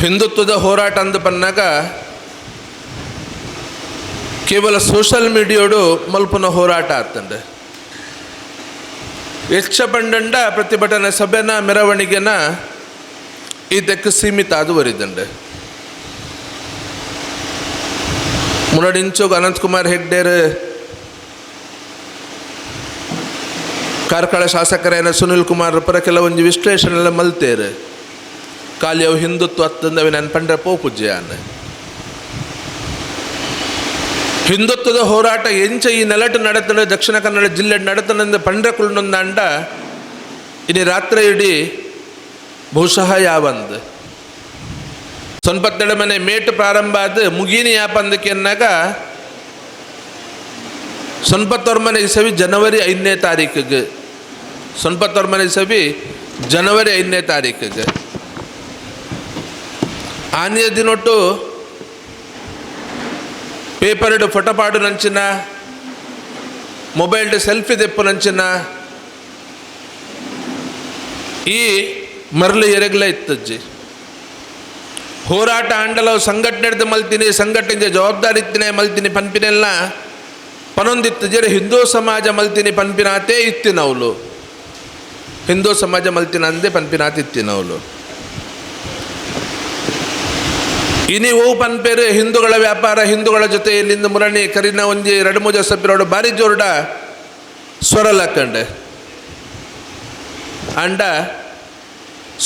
ಹಿಂದುತ್ವದ ಹೋರಾಟ ಅಂದು ಪನ್ನಾಗ ಕೇವಲ ಸೋಷಲ್ ಮೀಡಿಯೋಡು ಮಲ್ಪುನ ಹೋರಾಟ ಆತಂಡೆ. ಯಕ್ಷ ಪಂಡಂಡ ಪ್ರತಿಭಟನೆ ಸಭೆನ ಮೆರವಣಿಗೆನ ಇದಕ್ಕೆ ಸೀಮಿತ ಅದು ವರಿದಂಡೆ. ಮುನ್ನడింಚೋಗ ಅನಂತಕುಮಾರ್ ಹೆಗ್ಡೇರ್, ಕಾರ್ಕಳ ಶಾಸಕರೇನ ಸುನಿಲ್ ಕುಮಾರ್ ಪರ ಕೆಲವೊಂದು ವಿಶ್ಲೇಷಣೆ ಮಲ್ತೇರು. ಖಾಲಿ ಅವು ಹಿಂದುತ್ವ ಅತ್ತಂದವೆ ನನ್ನ ಪಂಡ್ರೆ ಪೋಪುಜ್ಜೆಯಾನ. ಹಿಂದುತ್ವದ ಹೋರಾಟ ಎಂಚ ಈ ನೆಲಟು ನಡತನ, ದಕ್ಷಿಣ ಕನ್ನಡ ಜಿಲ್ಲೆ ನಡತನಂದ ಪಂಡ್ರೆ ಕುಳ್ನೊಂದಾಂಡ ಇನಿ ರಾತ್ರಿ ಇಡೀ ಬಹುಶಃ ಯಾವಂದು ಸೊನ್ಪತ್ತೆರಡು ಮನೆ ಮೇಟು ಪ್ರಾರಂಭ ಆದ ಮುಗೀನಿ ಯಾಪಂದಕ್ಕೆ ಎನ್ನಾಗ ಸೊನ್ಪತ್ತೊರ್ಮನೆ ಇಸವಿ ಜನವರಿ 5ನೇ ತಾರೀಕಿಗೆ, ಸೊನ್ಪತ್ತೊರ್ಮನೆ ಇಸವಿ ಜನವರಿ 5ನೇ ತಾರೀಕಿಗೆ ಆನೆಯ ದಿನೊಟ್ಟು ಪೇಪರ್ಡ್ ಫೋಟೋಪಾಡು ನಂಚಿನ, ಮೊಬೈಲ್ಡ್ ಸೆಲ್ಫಿ ದೆಪ್ಪು ನಂಚಿನ ಈ ಮರಳು ಎರೆಗ್ಲ ಇತ್ತಜ್ಜಿ. ಹೋರಾಟ ಆಂಡಲ ಸಂಘಟನೆ ಮಲ್ತೀನಿ, ಸಂಘಟನೆ ಜವಾಬ್ದಾರಿ ಇತ್ತಿನ ಮಲ್ತೀನಿ ಪನ್ಪಿನೆಲ್ಲ ಪನೊಂದಿತ್ತು. ಜರೆ ಹಿಂದೂ ಸಮಾಜ ಮಲ್ತೀನಿ ಪನ್ಪಿನಾತೇ ಇತ್ತಿನವಳು, ಹಿಂದೂ ಸಮಾಜ ಮಲ್ತಿನ ಅಂದೇ ಪನ್ಪಿನಾತ ಇತ್ತಿನವಳು. ಇನಿ ಓ ಪನ್ಪೇರು ಹಿಂದೂಗಳ ವ್ಯಾಪಾರ ಹಿಂದೂಗಳ ಜೊತೆ ಇಲ್ಲಿಂದ ಮುರಣಿ ಕರಿನ ಒಂಜಿ ಎರಡು ಮೂಜ ಸಪ್ಪಿರೋಡು ಬಾರಿ ಜೋರ್ಡ ಸ್ವರಲಕ್ಕಂಡೆ. ಅಂಡ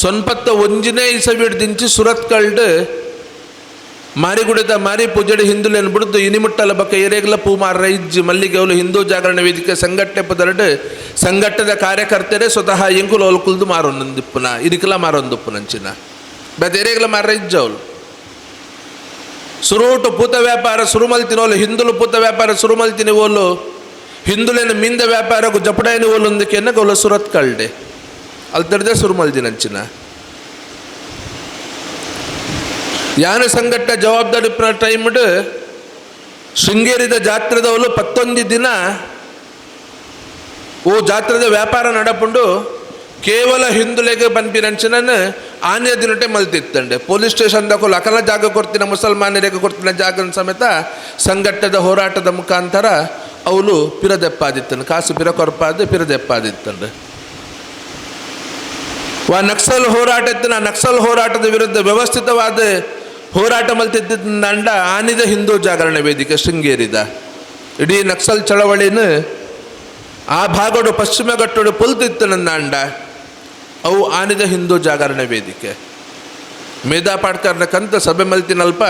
ಸೊನ್ಪತ್ತ ಒಂಜಿನೇ ಇಸವಿಡ್ ದಿಂಚಿ ಸುರತ್ಕಲ್ಡ್ ಮಾರಿಗುಡಿದ ಮಾರಿ ಪೂಜೆಡು ಹಿಂದುಲೇನು ಬಿಡ್ದು ಇನಿಮುಟ್ಟಲ ಬಕ್ಕ ಏರೇಗ್ಲ ಪೂ ಮಾರ ಇಜ್ಜಿ ಮಲ್ಲಿಗೆವಲು ಹಿಂದೂ ಜಾಗರಣ ವೇದಿಕೆ ಸಂಘಟನೆ ಪದರಡು ಸಂಘಟದ ಕಾರ್ಯಕರ್ತರೇ ಸ್ವತಃ ಎಂಕುಲು ಕುಲ್ದು ಮಾರೊಂದಿಪ್ಪುನ ಇದಕ್ಕೆಲ್ಲ ಮಾರೊಂದುಪ್ಪುನಂಚಿನ ಬೇತೆ ಏರೇಗ್ಲ ಮಾರ ಇಜ್ಜವಳು. ಸುರುಟು ಪೂತ ವ್ಯಾಪಾರ ಸುರು ಮಲ್ತಿನೋಲು ಹಿಂದುಲು ಪೂತ ವ್ಯಾಪಾರ ಸುರು ಮಲ್ತಿನಿ ಓಲು ಹಿಂದುಲೇನು ಮಿಂದ ವ್ಯಾಪಾರಕ್ಕೂ ಜಪಡಾಯನಿ ಓಲೊಂದಕ್ಕೆನ್ನ ಗೋಲ ಸುರತ್ ಕಲ್ಡೆ ಅಲ್ತರ್ದೆ ಸುರು ಮಲ್ದಿನಂಚಿನ. ಯಾನ ಸಂಘಟನೆ ಜವಾಬ್ದಾರಿ ಟೈಮ್ಡ್ ಶೃಂಗೇರಿದ ಜಾತ್ರೆದವಳು 11 ದಿನ ಓ ಜಾತ್ರೆದ ವ್ಯಾಪಾರ ನಡಪುಂಡು ಕೇವಲ ಹಿಂದುಲೆಗೆ ಪನ್ಪಿನಂಚಿನ ಆನೆಯ ದಿನಟೆ ಮಲ್ತಿತ್ತಂಡೆ. ಪೊಲೀಸ್ ಸ್ಟೇಷನ್ ದಕೋಲು ಅಕಲ ಜಾಗ ಕೊಡ್ತಿನ ಮುಸಲ್ಮಾನರಿಗೆ ಕೊಡ್ತಿನ ಜಾಗನ ಸಮೇತ ಸಂಘಟದ ಹೋರಾಟದ ಮುಖಾಂತರ ಅವಳು ಪಿರದೆಪ್ಪಾದಿತ್ತಂಡೆ, ಕಾಸು ಪಿರ ಕೊರಪಾದ ಪಿರದೆಪ್ಪಾದಿತ್ತಂಡೆ. ವಾ ನಕ್ಸಲ್ ಹೋರಾಟ ಇತ್ತಿನ ನಕ್ಸಲ್ ಹೋರಾಟದ ವಿರುದ್ಧ ವ್ಯವಸ್ಥಿತವಾದ ಹೋರಾಟ ಮಲ್ತಿದ್ದಂಡ ಆನಿದ ಹಿಂದೂ ಜಾಗರಣೆ ವೇದಿಕೆ ಶೃಂಗೇರಿದ ಇಡೀ ನಕ್ಸಲ್ ಚಳವಳಿನ ಆ ಭಾಗಡು ಪಶ್ಚಿಮ ಘಟ್ಟಡು ಪೊಲ್ತಿತ್ತು ನಂದಾಂಡ ಅವು ಆನಿದ ಹಿಂದೂ ಜಾಗರಣೆ ವೇದಿಕೆ. ಮೇಧಾ ಪಾಟ್ಕರ್ನ ಕಂತ ಸಭೆ ಮಲ್ತಿನಲ್ಪ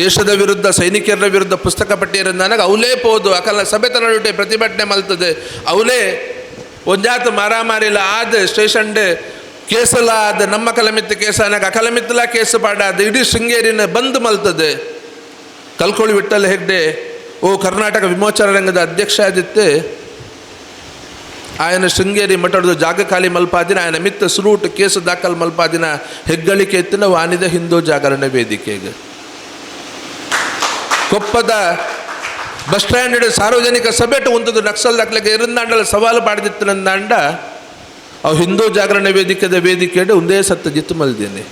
ದೇಶದ ವಿರುದ್ಧ ಸೈನಿಕರ ವಿರುದ್ಧ ಪುಸ್ತಕ ಪಟ್ಟಿಯರಂದಾನಾಗ ಅವಲೇ ಪೋದು ಅಕಲ ಸಭೆ ತನಡುಟೆ ಪ್ರತಿಭಟನೆ ಮಲ್ತದೆ. ಅವಲೇ ಒಂಜಾತ ಮಾರಾಮಾರಿಲ ಆದ ಸ್ಟೇಷನ್ ಕೇಸಲ ಆದ ನಮ್ಮ ಕಲಮಿತ್ತು ಕೇಸ ಅನಾಗ ಅಕಲಮಿತ್ತಲ ಕೇಸು ಪಾಡಾದ ಇಡೀ ಶೃಂಗೇರಿನ ಬಂದ್ ಮಲ್ತದೆ. ಕಲ್ಕೋಳಿ ವಿಠ್ಠಲ ಹೆಗ್ಡೆ ಓ ಕರ್ನಾಟಕ ವಿಮೋಚನಾ ರಂಗದ ಅಧ್ಯಕ್ಷ ಆದಿತ್ತು. ಆಯನ ಶೃಂಗೇರಿ ಮಠದ ಜಾಗ ಖಾಲಿ ಮಲ್ಪಾದಿನ ಆಯನ ಮಿತ್ತ ಸುರೂಟ್ ಕೇಸು ದಾಖಲು ಮಲ್ಪಾದಿನ ಹೆಗ್ಗಳಿಕೆ ಎತ್ತಿನ ವಾನಿದ ಹಿಂದೂ ಜಾಗರಣೆ ವೇದಿಕೆಗೆ. ಕೊಪ್ಪದ ಬಸ್ ಸ್ಟ್ಯಾಂಡ್ ಸಾರ್ವಜನಿಕ ಸಭೆಟು ಉಂತದ್ದು ನಕ್ಸಲ್ ದಾಖಲೆಗೆ ಇರಂದಾಂಡಲ ಸವಾಲು ಪಾಡ್ದಿತ್ತು ನಂದಾಂಡ ಅವು ಹಿಂದೂ ಜಾಗರಣೆ ವೇದಿಕೆದ ವೇದಿಕೆಡು ಒಂದೇ ಸತ್ತ ಜಿತ್ತು ಮಲ್ದೀನಿ.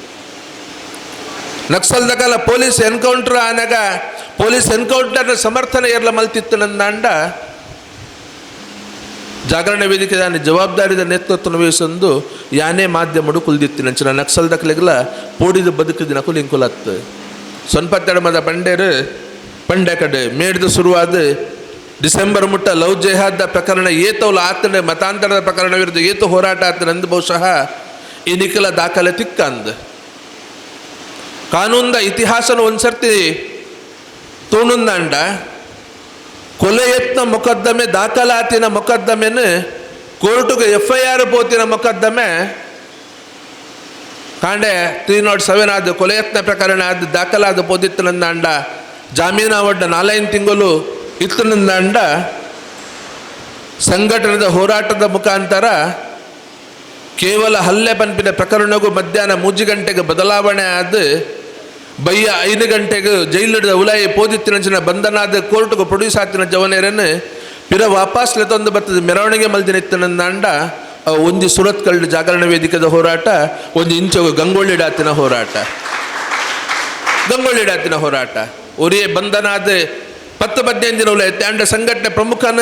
ನಕ್ಸಲ್ ದಕಲ ಪೊಲೀಸ್ ಎನ್ಕೌಂಟರ್ ಆನಾಗ ಪೊಲೀಸ್ ಎನ್ಕೌಂಟರ್ನ ಸಮರ್ಥನೆ ಎರ್ಲ ಮಲ್ತಿತ್ತು ನಂದಾಂಡ ಜಾಗರಣೆ ವೇದಿಕೆ ದಾನಿ ಜವಾಬ್ದಾರಿದ ನೇತೃತ್ವ ವಹಿಸೊಂದು ಯಾನೇ ಮಾಧ್ಯಮಡು ಕುಲ್ದಿತ್ತು ನಂಚಿನ ನಕ್ಸಲ್ ದಕ್ಲೆಗ್ಲ ಪೋಡಿದ ಬದುಕು ದಿನಕು ಲಿಂಕುಲತ್ತು. ಸೊನ್ಪತ್ತೆರಡು ಪಂಡೇರು ಪಂಡೆ ಕಡೆ ಮೇಡ್ದು ಶುರುವಾದ ಡಿಸೆಂಬರ್ ಮುಟ್ಟ ಲವ್ ಜೆಹಾದ ಪ್ರಕರಣ ಏತವಲ್ಲ ಆತನ ಮತಾಂತರದ ಪ್ರಕರಣ ವಿರುದ್ಧ ಏತು ಹೋರಾಟ ಆತನಂದು ಬಹುಶಃ ಈ ನಿಖಲ ದಾಖಲೆ ತಿಕ್ಕಂದು. ಕಾನೂನ್ದ ಇತಿಹಾಸನ ಒಂದ್ಸರ್ತಿ ತೋಣುಂದಾಂಡ ಕೊಲೆ ಯತ್ನ ಮೊಕದ್ದಮೆ ದಾಖಲಾತಿನ ಮೊಕದ್ದಮೆನ ಕೋರ್ಟ್ಗೆ FIR ಪೋತಿನ ಮೊಕದ್ದಮೆ ಕಾಂಡೆ 307 ಆದ ಕೊಲೆ ಯತ್ನ ಪ್ರಕರಣ ಆದ ದಾಖಲಾದ ಪೋದಿತ್ತನಂದಾಂಡ ಜಾಮೀನು ಅವಡ್ಡ 4-5 ತಿಂಗಳು ಇತ್ತನಂದಾಂಡ ಸಂಘಟನೆದ ಹೋರಾಟದ ಮುಖಾಂತರ ಕೇವಲ ಹಲ್ಲೆ ಪನ್ಪಿನ ಪ್ರಕರಣಕ್ಕೂ ಮಧ್ಯಾಹ್ನ 3 ಗಂಟೆಗೆ ಬದಲಾವಣೆ ಆದ ಬಯ್ಯ 5 ಗಂಟೆಗೆ ಜೈಲಿಡಿದ ಉಲಾಯಿ ಪೋದಿತ್ತಿನಂಚಿನ ಬಂಧನಾದ ಕೋರ್ಟ್ಗೆ ಪ್ರೊಡ್ಯೂಸ್ ಆತಿನ ಜವನೇರನ್ನು ಪಿರ ವಾಪಸ್ ಲೆತ್ತೊಂದು ಬರ್ತದೆ ಮೆರವಣಿಗೆ ಮಲ್ದಿನ ಇತ್ತನಂದಾಂಡ ಒಂಜಿ ಸುರತ್ಕಲ್ಡ್ ಜಾಗರಣ ವೇದಿಕೆದ ಹೋರಾಟ, ಒಂಜಿ ಇಂಚ ಗಂಗೊಳ್ಳಿ ಡಾತಿನ ಹೋರಾಟ. ಗಂಗೊಳ್ಳಿಡಾತಿನ ಹೋರಾಟ ಒರಿಯೇ ಬಂಧನಾದ 10-15 ದಿನ ಉಲ್ಲ ಸಂಘಟನೆ ಪ್ರಮುಖನ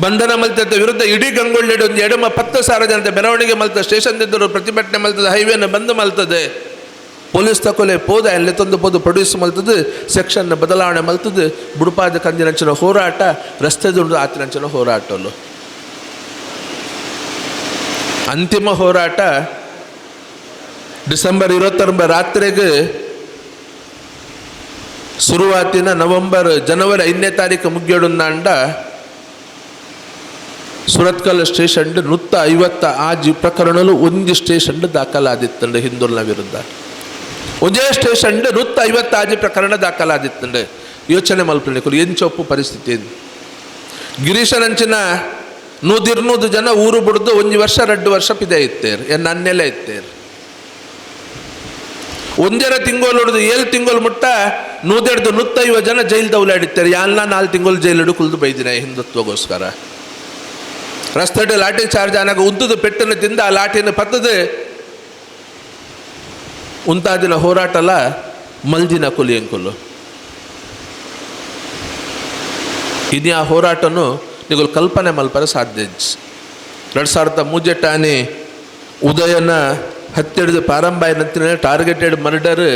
ಬಂಧನ ಮಲ್ತದ ವಿರುದ್ಧ ಇಡೀ ಗಂಗೊಳ್ಳಿಡು ಒಂದು ಎಡಮ 10,000 ಜನತೆ ಮೆರವಣಿಗೆ ಮಲ್ತ ಸ್ಟೇಷನ್ ಇದ್ದರು ಪ್ರತಿಭಟನೆ ಮಲ್ತದೆ, ಹೈವೇನ ಬಂದ್ ಮಲ್ತದೆ. ಪೊಲೀಸ್ ತಕೊಲೆ ಪೋದ ಅಲ್ಲಿ ತಂದು ಪೋದು ಪ್ರೊಡ್ಯೂಸ್ ಮಲ್ತದೆ, ಸೆಕ್ಷನ್ ಬದಲಾವಣೆ ಮಲ್ತದೆ. ಬುಡುಪಾದ ಕಂದಿನಂಚಿನ ಹೋರಾಟ, ರಸ್ತೆದುಂಡು ಆತಿನಂಚಿನ ಹೋರಾಟಲು. ಅಂತಿಮ ಹೋರಾಟ ಡಿಸೆಂಬರ್ 29 ರಾತ್ರಿಗೆ ಶುರುವಾತಿನ ನವೆಂಬರ್ ಜನವರಿ 5ನೇ ತಾರೀಕು ಮುಗ್ಯಡುಂದಾಂಡ ಸುರತ್ಕಲ್ ಸ್ಟೇಷನ್ 156 ಪ್ರಕರಣಲು ಒಂದು ಸ್ಟೇಷನ್ ದಾಖಲಾದಿತ್ತಂಡು ಹಿಂದುಲ್ನ ವಿರುದ್ಧ. ಒಂದೇ ಸ್ಟೇಷನ್ 156 ಪ್ರಕರಣ ದಾಖಲಾದಿತ್ತಂಡು. ಯೋಚನೆ ಮಲ್ಪಲಿಕ್ಕೆ ಎಂಚೊಪ್ಪು ಪರಿಸ್ಥಿತಿ. ಗಿರೀಶನಂಚಿನ 100-200 ಜನ ಊರು ಬಿಡ್ದು 1 ವರ್ಷ 2 ವರ್ಷ ಪಿದೆ ಇತ್ತೇರು, ಎನ್ನ ಅನ್ನೆಲ್ಲ ಇತ್ತೇರು. 1.5 ತಿಂಗಳು ಹೊಡೆದು 7 ತಿಂಗಳು ಮುಟ್ಟ 150 ಜನ ಜೈಲ್ ದೌಲಾಡಿತ್ತಾರೆ. ಯಾಲ್ಲ 4 ತಿಂಗಳು ಜೈಲಿಡು ಕುಲ್ದು ಬೈದಿನ ಹಿಂದುತ್ವಗೋಸ್ಕರ. ರಸ್ತೆ ಲಾಠಿ ಚಾರ್ಜ್ ಆನಾಗ ಉದ್ದದ ಪೆಟ್ಟನ್ನು ತಿಂದ ಆ ಲಾಠಿನ ಪತ್ತದ ಉಂತಾದಿನ ಹೋರಾಟಲ ಮಲ್ದಿನ ಕೊಲಿಯಂಕುಲು. ಇನ್ನು ಆ ಹೋರಾಟನು ನೀವು ಕಲ್ಪನೆ ಮಲ್ಪರ ಸಾಧ್ಯ. 2003 ಉದಯನ ಹತ್ಯೆಡ್ದು ಪಾರಂಬಾಯಿನಂತಿನ ಟಾರ್ಗೆಟೆಡ್ ಮರ್ಡರ್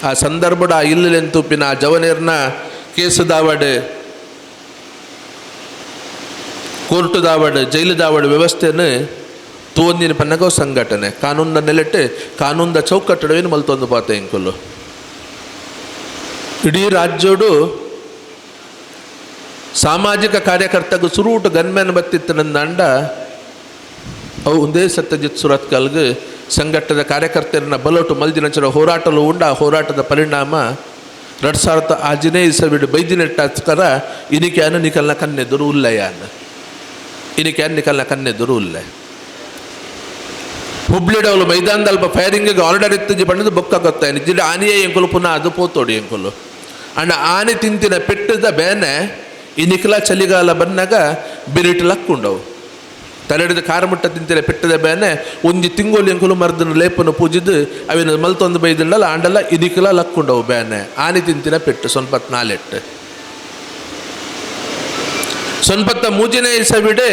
ಆ ಸಂದರ್ಭದ ಆ ಇಲ್ಲಲೆಂತೂಪಿನ ಆ ಜವನೇರ್ನ ಕೇಸು ದಾವಡ್ ಕೋರ್ಟು ದಾವಡ್ ಜೈಲು ದಾವಡ್ ವ್ಯವಸ್ಥೆಯನ್ನು ತೋಂದಿನ ಪನ್ನಗೋ ಸಂಘಟನೆ ಕಾನೂನ ನೆಲೆಟ್ಟು ಕಾನೂನದ ಚೌಕಟ್ಟಡವೇನು ಮಲ್ತೊಂದು ಪಾತ ಇಂಕುಲು. ಇಡೀ ರಾಜ್ಯೋಡು ಸಾಮಾಜಿಕ ಕಾರ್ಯಕರ್ತಗೂ ಸುರೂಟು ಗನ್ಮ್ಯಾನ್ ಬತ್ತಿತ್ತು ನಂದಾಂಡ ಅವು ಒಂದೇ ಸತ್ಯಜಿತ್ ಸುರತ್ಕಲ್ಗೆ ಸಂಘಟದ ಕಾರ್ಯಕರ್ತರನ್ನ ಬಲೋಟು ಮಲ್ದಿನಂಚಿನ ಹೋರಾಟಲು ಉಂಡ. ಆ ಹೋರಾಟದ ಪರಿಣಾಮ 2006 ಇಸವಿಡು ಬೈದಿನೆಟ್ಟಾಸ್ಕರ ಇನಿಕ್ಯಾನ ನಿಕಲ್ನ ಕನ್ನೆದುರು ಉಲ್ಲಯಾನ ಇನಿಕ್ಯಾನ ನಿಕಲ್ನ ಕನ್ನೆದುರು ಉಲ್ಲೆ. ಹುಬ್ಳಿಡವಳು ಮೈದಾನದಲ್ಪ ಫೈರಿಂಗಿಗೆ ಆರ್ಡರ್ ಇತ್ತು ಬಣ್ಣದ ಬೊಕ್ಕ ಗೊತ್ತಾಯ್ತು ಜಿಲ್ಲೆ ಆನೆಯೇ ಎಂಕುಲು ಪುನಃ ಅದು ಪೋತೋಡಿ ಎಂಕುಲು. ಅಂಡ ಆನೆ ತಿಂತಿನ ಪೆಟ್ಟದ ಬೇನೆ ಇನಿಕಲ ಚಳಿಗಾಲ ಬಂದಾಗ ಬಿರಿಟು ಲಕ್ಕುಂಡವು. ತಲೆಡಿದ ಕಾರ್ ಮುಟ್ಟ ತಿಂತಿನ ಪೆಟ್ಟದ ಬೇನೆ ಒಂಜಿ ತಿಂಗೋಲು ಎಂಕುಲು ಮರ್ದನ ಲೇಪನ ಪೂಜಿದ್ದು ಅವಿನ ಮಲ್ತೊಂದು ಬೈದಿಂಡಲ್ಲ ಆಂಡಲ್ಲ ಇನಿಕಲ ಲಕ್ಕುಂಡವು ಬೇನೆ ಆನೆ ತಿಂತಿನ ಪೆಟ್ಟು. 94 93ನೇ ಇಸವಿಡೆ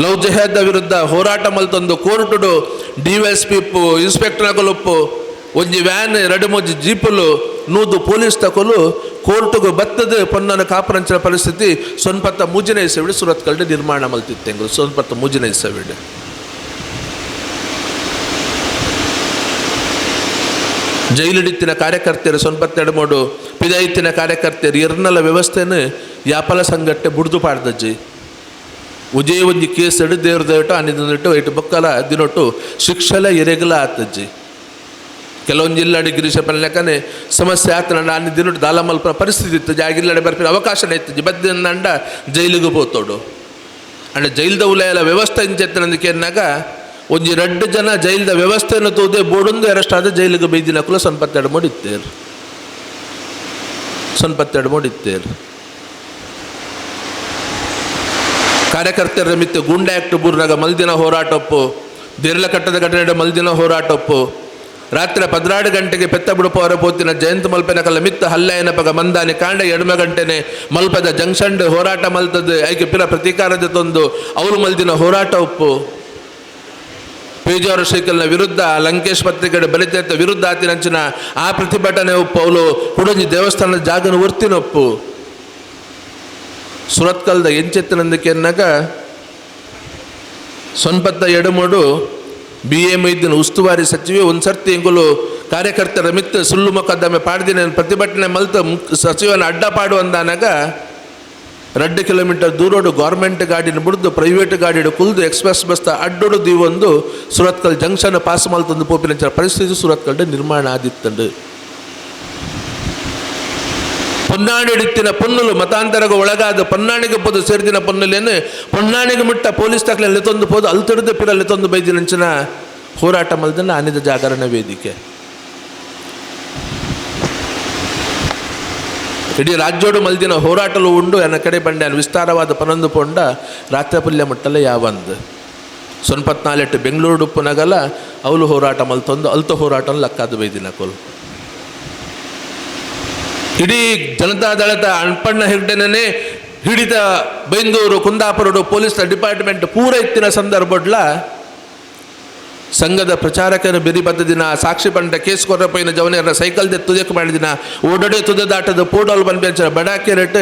ಲವ್ ಜೆಹಾದ ವಿರುದ್ಧ ಹೋರಾಟ ಮಲ್ತೊಂದು ಕೋರ್ಟುಡು ಡಿ ಎಸ್ ಪಿ ಇಪ್ಪು ಇನ್ಸ್ಪೆಕ್ಟರ್ ನಕಲುಪ್ಪು ಒಂಜಿ ವ್ಯಾನ್ 2-3 ಜೀಪುಲು 100 ಪೊಲೀಸ್ ತಕೊಲು ಕೋರ್ಟುಗು ಬತ್ತದ ಪೊನ್ನನ ಕಾಪರಂಚಿನ ಪರಿಸ್ಥಿತಿ 93ನೇ ಇಸವಿಡು ಸುರತ್ಕಲ್ಡ್ ನಿರ್ಮಾಣ ಮಲ್ತಿತ್ತೆಂಗು. 93ನೇ ಇಸವಿಡು ಜೈಲಿಡಿತ್ತಿನ ಕಾರ್ಯಕರ್ತರು 92 ಮೂಡು ಪಿದಾಯಿತ್ತಿನ ಕಾರ್ಯಕರ್ತರು ಎರ್ನಲ ವ್ಯವಸ್ಥೆಯನ್ನು ಯಾಪಲ ಸಂಘಟನೆ ಬುಡ್ದು ಪಾಡ್ದಜ್ಜಿ. ಉಜೇ ಒಂಜಿ ಕೇಸ್ ಎಡು ದೇವ್ರ ದೇವಟು ಅನ್ನಿಟ್ಟು ಇಟ್ಟು ಬೊಕ್ಕಲ ದಿನೊಟ್ಟು ಶಿಕ್ಷಲ ಎರೆಗಲ ಆತಜ್ಜಿ. ಕೆಲವೊಂದು ಜಿಲ್ಲಾಡಿ ಗಿರೀಶ ಪಲ್ಲೆಕನೆ ಸಮಸ್ಯೆ ಆತ ನನ್ನ ಅನ್ನ ದಿನೊಟ್ಟು ದಾಲ ಮಲ್ಪನ ಪರಿಸ್ಥಿತಿ ಇತ್ತು ಜಾಗಿಲ್ಲಾಡಿ ಬರ್ಪಿನ ಅವಕಾಶನೇ ಇತ್ತು ಬದ್ದಂಡ ಜೈಲಿಗೆ ಪೋತೋಡು. ಅಂಡ ಜೈಲ್ದ ಉಲಯಲ ವ್ಯವಸ್ಥೆ ಇಂಚೆತ್ತನಂದಕ್ಕೆ ಒಂಜಿ 2 ಜನ ಜೈಲ್ದ ವ್ಯವಸ್ಥೆಯನ್ನು ತೋದೆ ಬೋಡೊಂದು ಅರೆಸ್ಟ್ ಆದ ಜೈಲಿಗೆ ಬೈದಿನ ಕುಲ 92 ಮೂಡಿತ್ತೇರು 92 ಮೂಡಿತ್ತೇರು. ಕಾರ್ಯಕರ್ತರ ಮಿತ್ತ ಗೂಂಡಾ ಆ್ಯಕ್ಟ್ ಬೂರ್ನಾಗ ಮಲ್ದಿನ ಹೋರಾಟೊಪ್ಪು, ದೇರ್ಲಕಟ್ಟದ ಘಟನೆ ಮಲ್ದಿನ ಹೋರಾಟೊಪ್ಪು, ರಾತ್ರಿ 12 ಗಂಟೆಗೆ ಪೆತ್ತ ಬಿಡುಪವರ ಪೋತಿನ ಜಯಂತ್ ಮಲ್ಪೆನ ಕಲ್ಲ ಮಿತ್ತ ಹಲ್ಲೆಯನ ಪಗ ಮಂದಾನಿ ಕಾಂಡ 2 ಗಂಟೆನೆ ಮಲ್ಪದ ಜಂಕ್ಷನ್ ಹೋರಾಟ ಮಲ್ತದ್ದು ಐಕೆ ಪಿರ ಪ್ರತೀಕಾರದ ತಂದು ಅವರು ಮಲ್ದಿನ ಹೋರಾಟ ಒಪ್ಪು. ಪೇಜಾವರ ಶ್ರೀಕಲ್ನ ವಿರುದ್ಧ ಲಂಕೇಶ್ ಪತ್ರಿಕೆ ಬಲಿತ ವಿರುದ್ಧ ಆತಿನಂಚಿನ ಆ ಪ್ರತಿಭಟನೆ ಒಪ್ಪು, ಅವಳು ಹುಡಂಜಿ ದೇವಸ್ಥಾನದ ಜಾಗನ ಒರ್ತಿನೊಪ್ಪು. ಸುರತ್ಕಲ್ದ ಎಂಚೆತ್ತನಂದಕ್ಕೆನ್ನಾಗ 92 ಬಿ ಎ ಮೈದಿನ ಉಸ್ತುವಾರಿ ಸಚಿವೆ ಒಂದು ಸರ್ತಿ ಎಂಗುಲು ಕಾರ್ಯಕರ್ತರ ಮಿತ್ತ ಸುಳ್ಳು ಮೊಕದ್ದಮೆ ಪಾಡ್ದಿನ ಪ್ರತಿಭಟನೆ ಮಲ್ತ ಸಚಿವನ ಅಡ್ಡ ಪಾಡುವಂದಾನಾಗ 2 ಕಿಲೋಮೀಟರ್ ದೂರೋಡು ಗೌರ್ಮೆಂಟ್ ಗಾಡಿನ ಬಿಡ್ದು ಪ್ರೈವೇಟ್ ಗಾಡಿಡು ಕುಲ್ದು ಎಕ್ಸ್ಪ್ರೆಸ್ ಬಸ್ ಅಡ್ಡೊಡು ದೀವೊಂದು ಸುರತ್ಕಲ್ ಜಂಕ್ಷನ್ ಪಾಸ್ ಮಲ್ತೊಂದು ಪೋಪಿನ ಪರಿಸ್ಥಿತಿ ಸುರತ್ಕಲ್ಡ್ ನಿರ್ಮಾಣ ಆದಿತ್ತಂಡು. ಪೊನ್ನಾಣಿಡಿತ್ತಿನ ಪೊನ್ನುಲು ಮತಾಂತರಗ ಒಳಗಾದ ಪೊನ್ನಾಣಿಗೆ ಪೋದು ಸೇರಿದಿನ ಪೊನ್ನುಲೇನು ಪೊನ್ನಾಣಿಗೆ ಮುಟ್ಟ ಪೊಲೀಸ್ ದಾಖಲೆ ತಂದು ಪೋದು ಅಲ್ತಿಡ್ದು ಪಿರಲ್ಲಿ ತಂದು ಬೈದಿನಂಚಿನ ಹೋರಾಟ ಮಲ್ದನ್ನ ಅನಿದ ಜಾಗರಣ ವೇದಿಕೆ. ಇಡೀ ರಾಜ್ಯೋಡು ಮಲ್ದಿನ ಹೋರಾಟಲು ಉಂಡು ಎನ್ನ ಕಡೆ ಬಂಡೆ ವಿಸ್ತಾರವಾದ ಪನೊಂದು ಪೊಂಡ ರಾತ್ರಿ ಪುಲ್ಯ ಮುಟ್ಟಲ್ಲ ಯಾವಂದು. ಸೊನ್ಪತ್ನಾಲೆಟ್ಟು ಬೆಂಗಳೂರು ಉಪ್ಪುನಗಲ ಅವಲು ಹೋರಾಟ ಮಲ್ತೊಂದು ಅಲ್ತ ಹೋರಾಟ ಲಕ್ಕಾದ ಬೈದಿನಕೋಲು. ಇಡೀ ಜನತಾದಳದ ಅಣ್ಪಣ್ಣ ಹೆಗ್ಡೆನೇ ಹಿಡಿತ ಬೈಂದೂರು ಕುಂದಾಪುರಡು ಪೊಲೀಸ್ ಡಿಪಾರ್ಟ್ಮೆಂಟ್ ಪೂರ ಇತ್ತಿನ ಸಂದರ್ಭಡ್ಲ ಸಂಘದ ಪ್ರಚಾರಕರ ಬೆರಿ ಬದ್ದ ದಿನ ಸಾಕ್ಷಿ ಪಂಡ ಕೇಸ್ ಕೊರಪೈನ ಜವನೇರ ಸೈಕಲ್ ದೆ ತುದೆಕ್ ಮಾಡಿದಿನ ಓಡಡೆ ತುದೆ ದಾಟದ ಪೋಡಲ್ ಬಂದ ಬಡಾಕೆರೆಟ್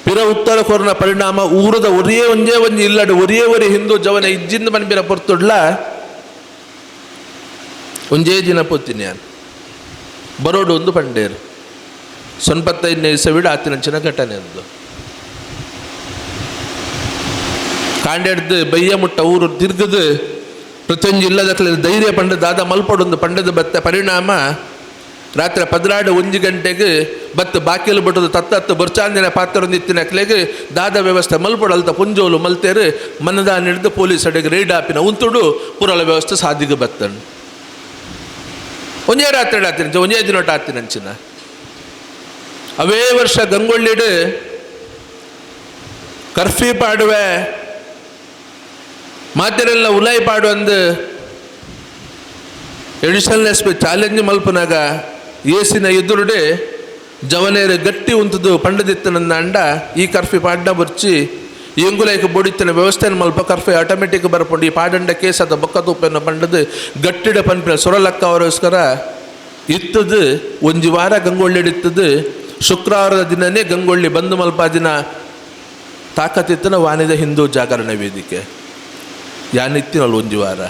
ಪಿರ ಉತ್ತರ ಕೊರನ ಪರಿಣಾಮ ಊರದ ಒರಿಯೇ ಒಂಜೇ ಒಂಜಿ ಇಲ್ಲಡು ಒರಿಯೇ ಒರಿ ಹಿಂದೂ ಜವನ ಇಜ್ಜಿಂದ ಬನ್ಬಿನ ಪೊರ್ತುಡ್ಲ ಒಂಜೇ ದಿನ ಪೋತೀನಿ ಬರೋಡು ಒಂದು ಪಂಡೇರು ಸೊನ್ಪತ್ತೈದನೇ ಇಸವಿಡು ಆತಿನಂಚಿನ ಘಟನೆ ಅಂದು ಕಾಂಡೆಡ್ದು ಬಯ್ಯ ಮುಟ್ಟ ಊರು ತಿರ್ಗದು ಪ್ರತಿಯೊಂದು ಇಲ್ಲದ ಧೈರ್ಯ ಪಂಡ ದಾದ ಮಲ್ಪಡೊಂದು ಪಂಡದ ಬತ್ತ ಪರಿಣಾಮ ರಾತ್ರಿ 12 1 ಗಂಟೆಗೆ ಬತ್ತು ಬಾಕಿಲು ಬಿಟ್ಟದು ತತ್ತತ್ತು ಬೊರ್ಚಾಂದಿನ ಪಾತ್ರೊಂದಿತ್ತಿನ ಅಕ್ಲೆಗ್ ದಾದ ವ್ಯವಸ್ಥೆ ಮಲ್ಪಡಲ್ತ ಪುಂಜೋಲು ಮಲ್ತೇರು ಮನದಾನ ಹಿಡಿದು ಪೊಲೀಸ್ ಅಡೆಗೆ ರೇಡ್ ಆಪಿನ ಉಂತುಡು ಪುರಲ ವ್ಯವಸ್ಥೆ ಸಾದಿಗೆ ಬತ್ತನು. ಒಂಜೇ ರಾತ್ರಿ ಆತಿನ ಒಂಜೇ ದಿನೊಟ್ಟು ಆತಿನಂಚಿನ ಅವೇ ವರ್ಷ ಗಂಗೊಳ್ಳಿಡು ಕರ್ಫ್ಯೂ ಪಾಡುವೆ ಮಾತೆರೆಲ್ಲ ಉಲಾಯಿ ಪಾಡುವಂದು ಎಡಿಷನಲ್ ಎಸ್ ಪಿ ಚಾಲೆಂಜ್ ಮಲ್ಪನಾಗ ಏಸಿನ ಎದುರುಡೆ ಜವನೇರು ಗಟ್ಟಿ ಉಂತದು ಪಂಡದಿತ್ತನಂದ ಅಂಡ ಈ ಕರ್ಫ್ಯೂ ಪಾಡ್ನ ಬುರ್ಚಿ ಎಂಗುಲೈಕ ಬೊಡಿತ್ತನ ವ್ಯವಸ್ಥೆನ ಮಲ್ಪ ಕರ್ಫ್ಯೂ ಆಟೋಮೆಟಿಕ್ ಬರ್ಪುಂಡು ಈ ಪಾಡಂಡ ಕೇಸ್ ಅದ ಬೊಕ್ಕ ತೂಪೆನ ಪಂಡದು ಗಟ್ಟಿಡ ಪನ್ಪಿನ ಸೊರಲಕ್ಕ ಅವರೋಸ್ಕರ ಇತ್ತದು ಒಂಜಿ ವಾರ ಗಂಗೊಳ್ಳಿಡಿತ್ತದು ಶುಕ್ರವಾರದ ದಿನನೇ ಗಂಗೊಳ್ಳಿ ಬಂದು ಮಲ್ಪ ದಿನ ತಾಕತ್ತಿತ್ತನ ವಾನಿದ ಹಿಂದೂ ಜಾಗರಣ ವೇದಿಕೆ ಯಾನಿತ್ತಿನಲ್ಲ ಒಂಜಿ ವಾರ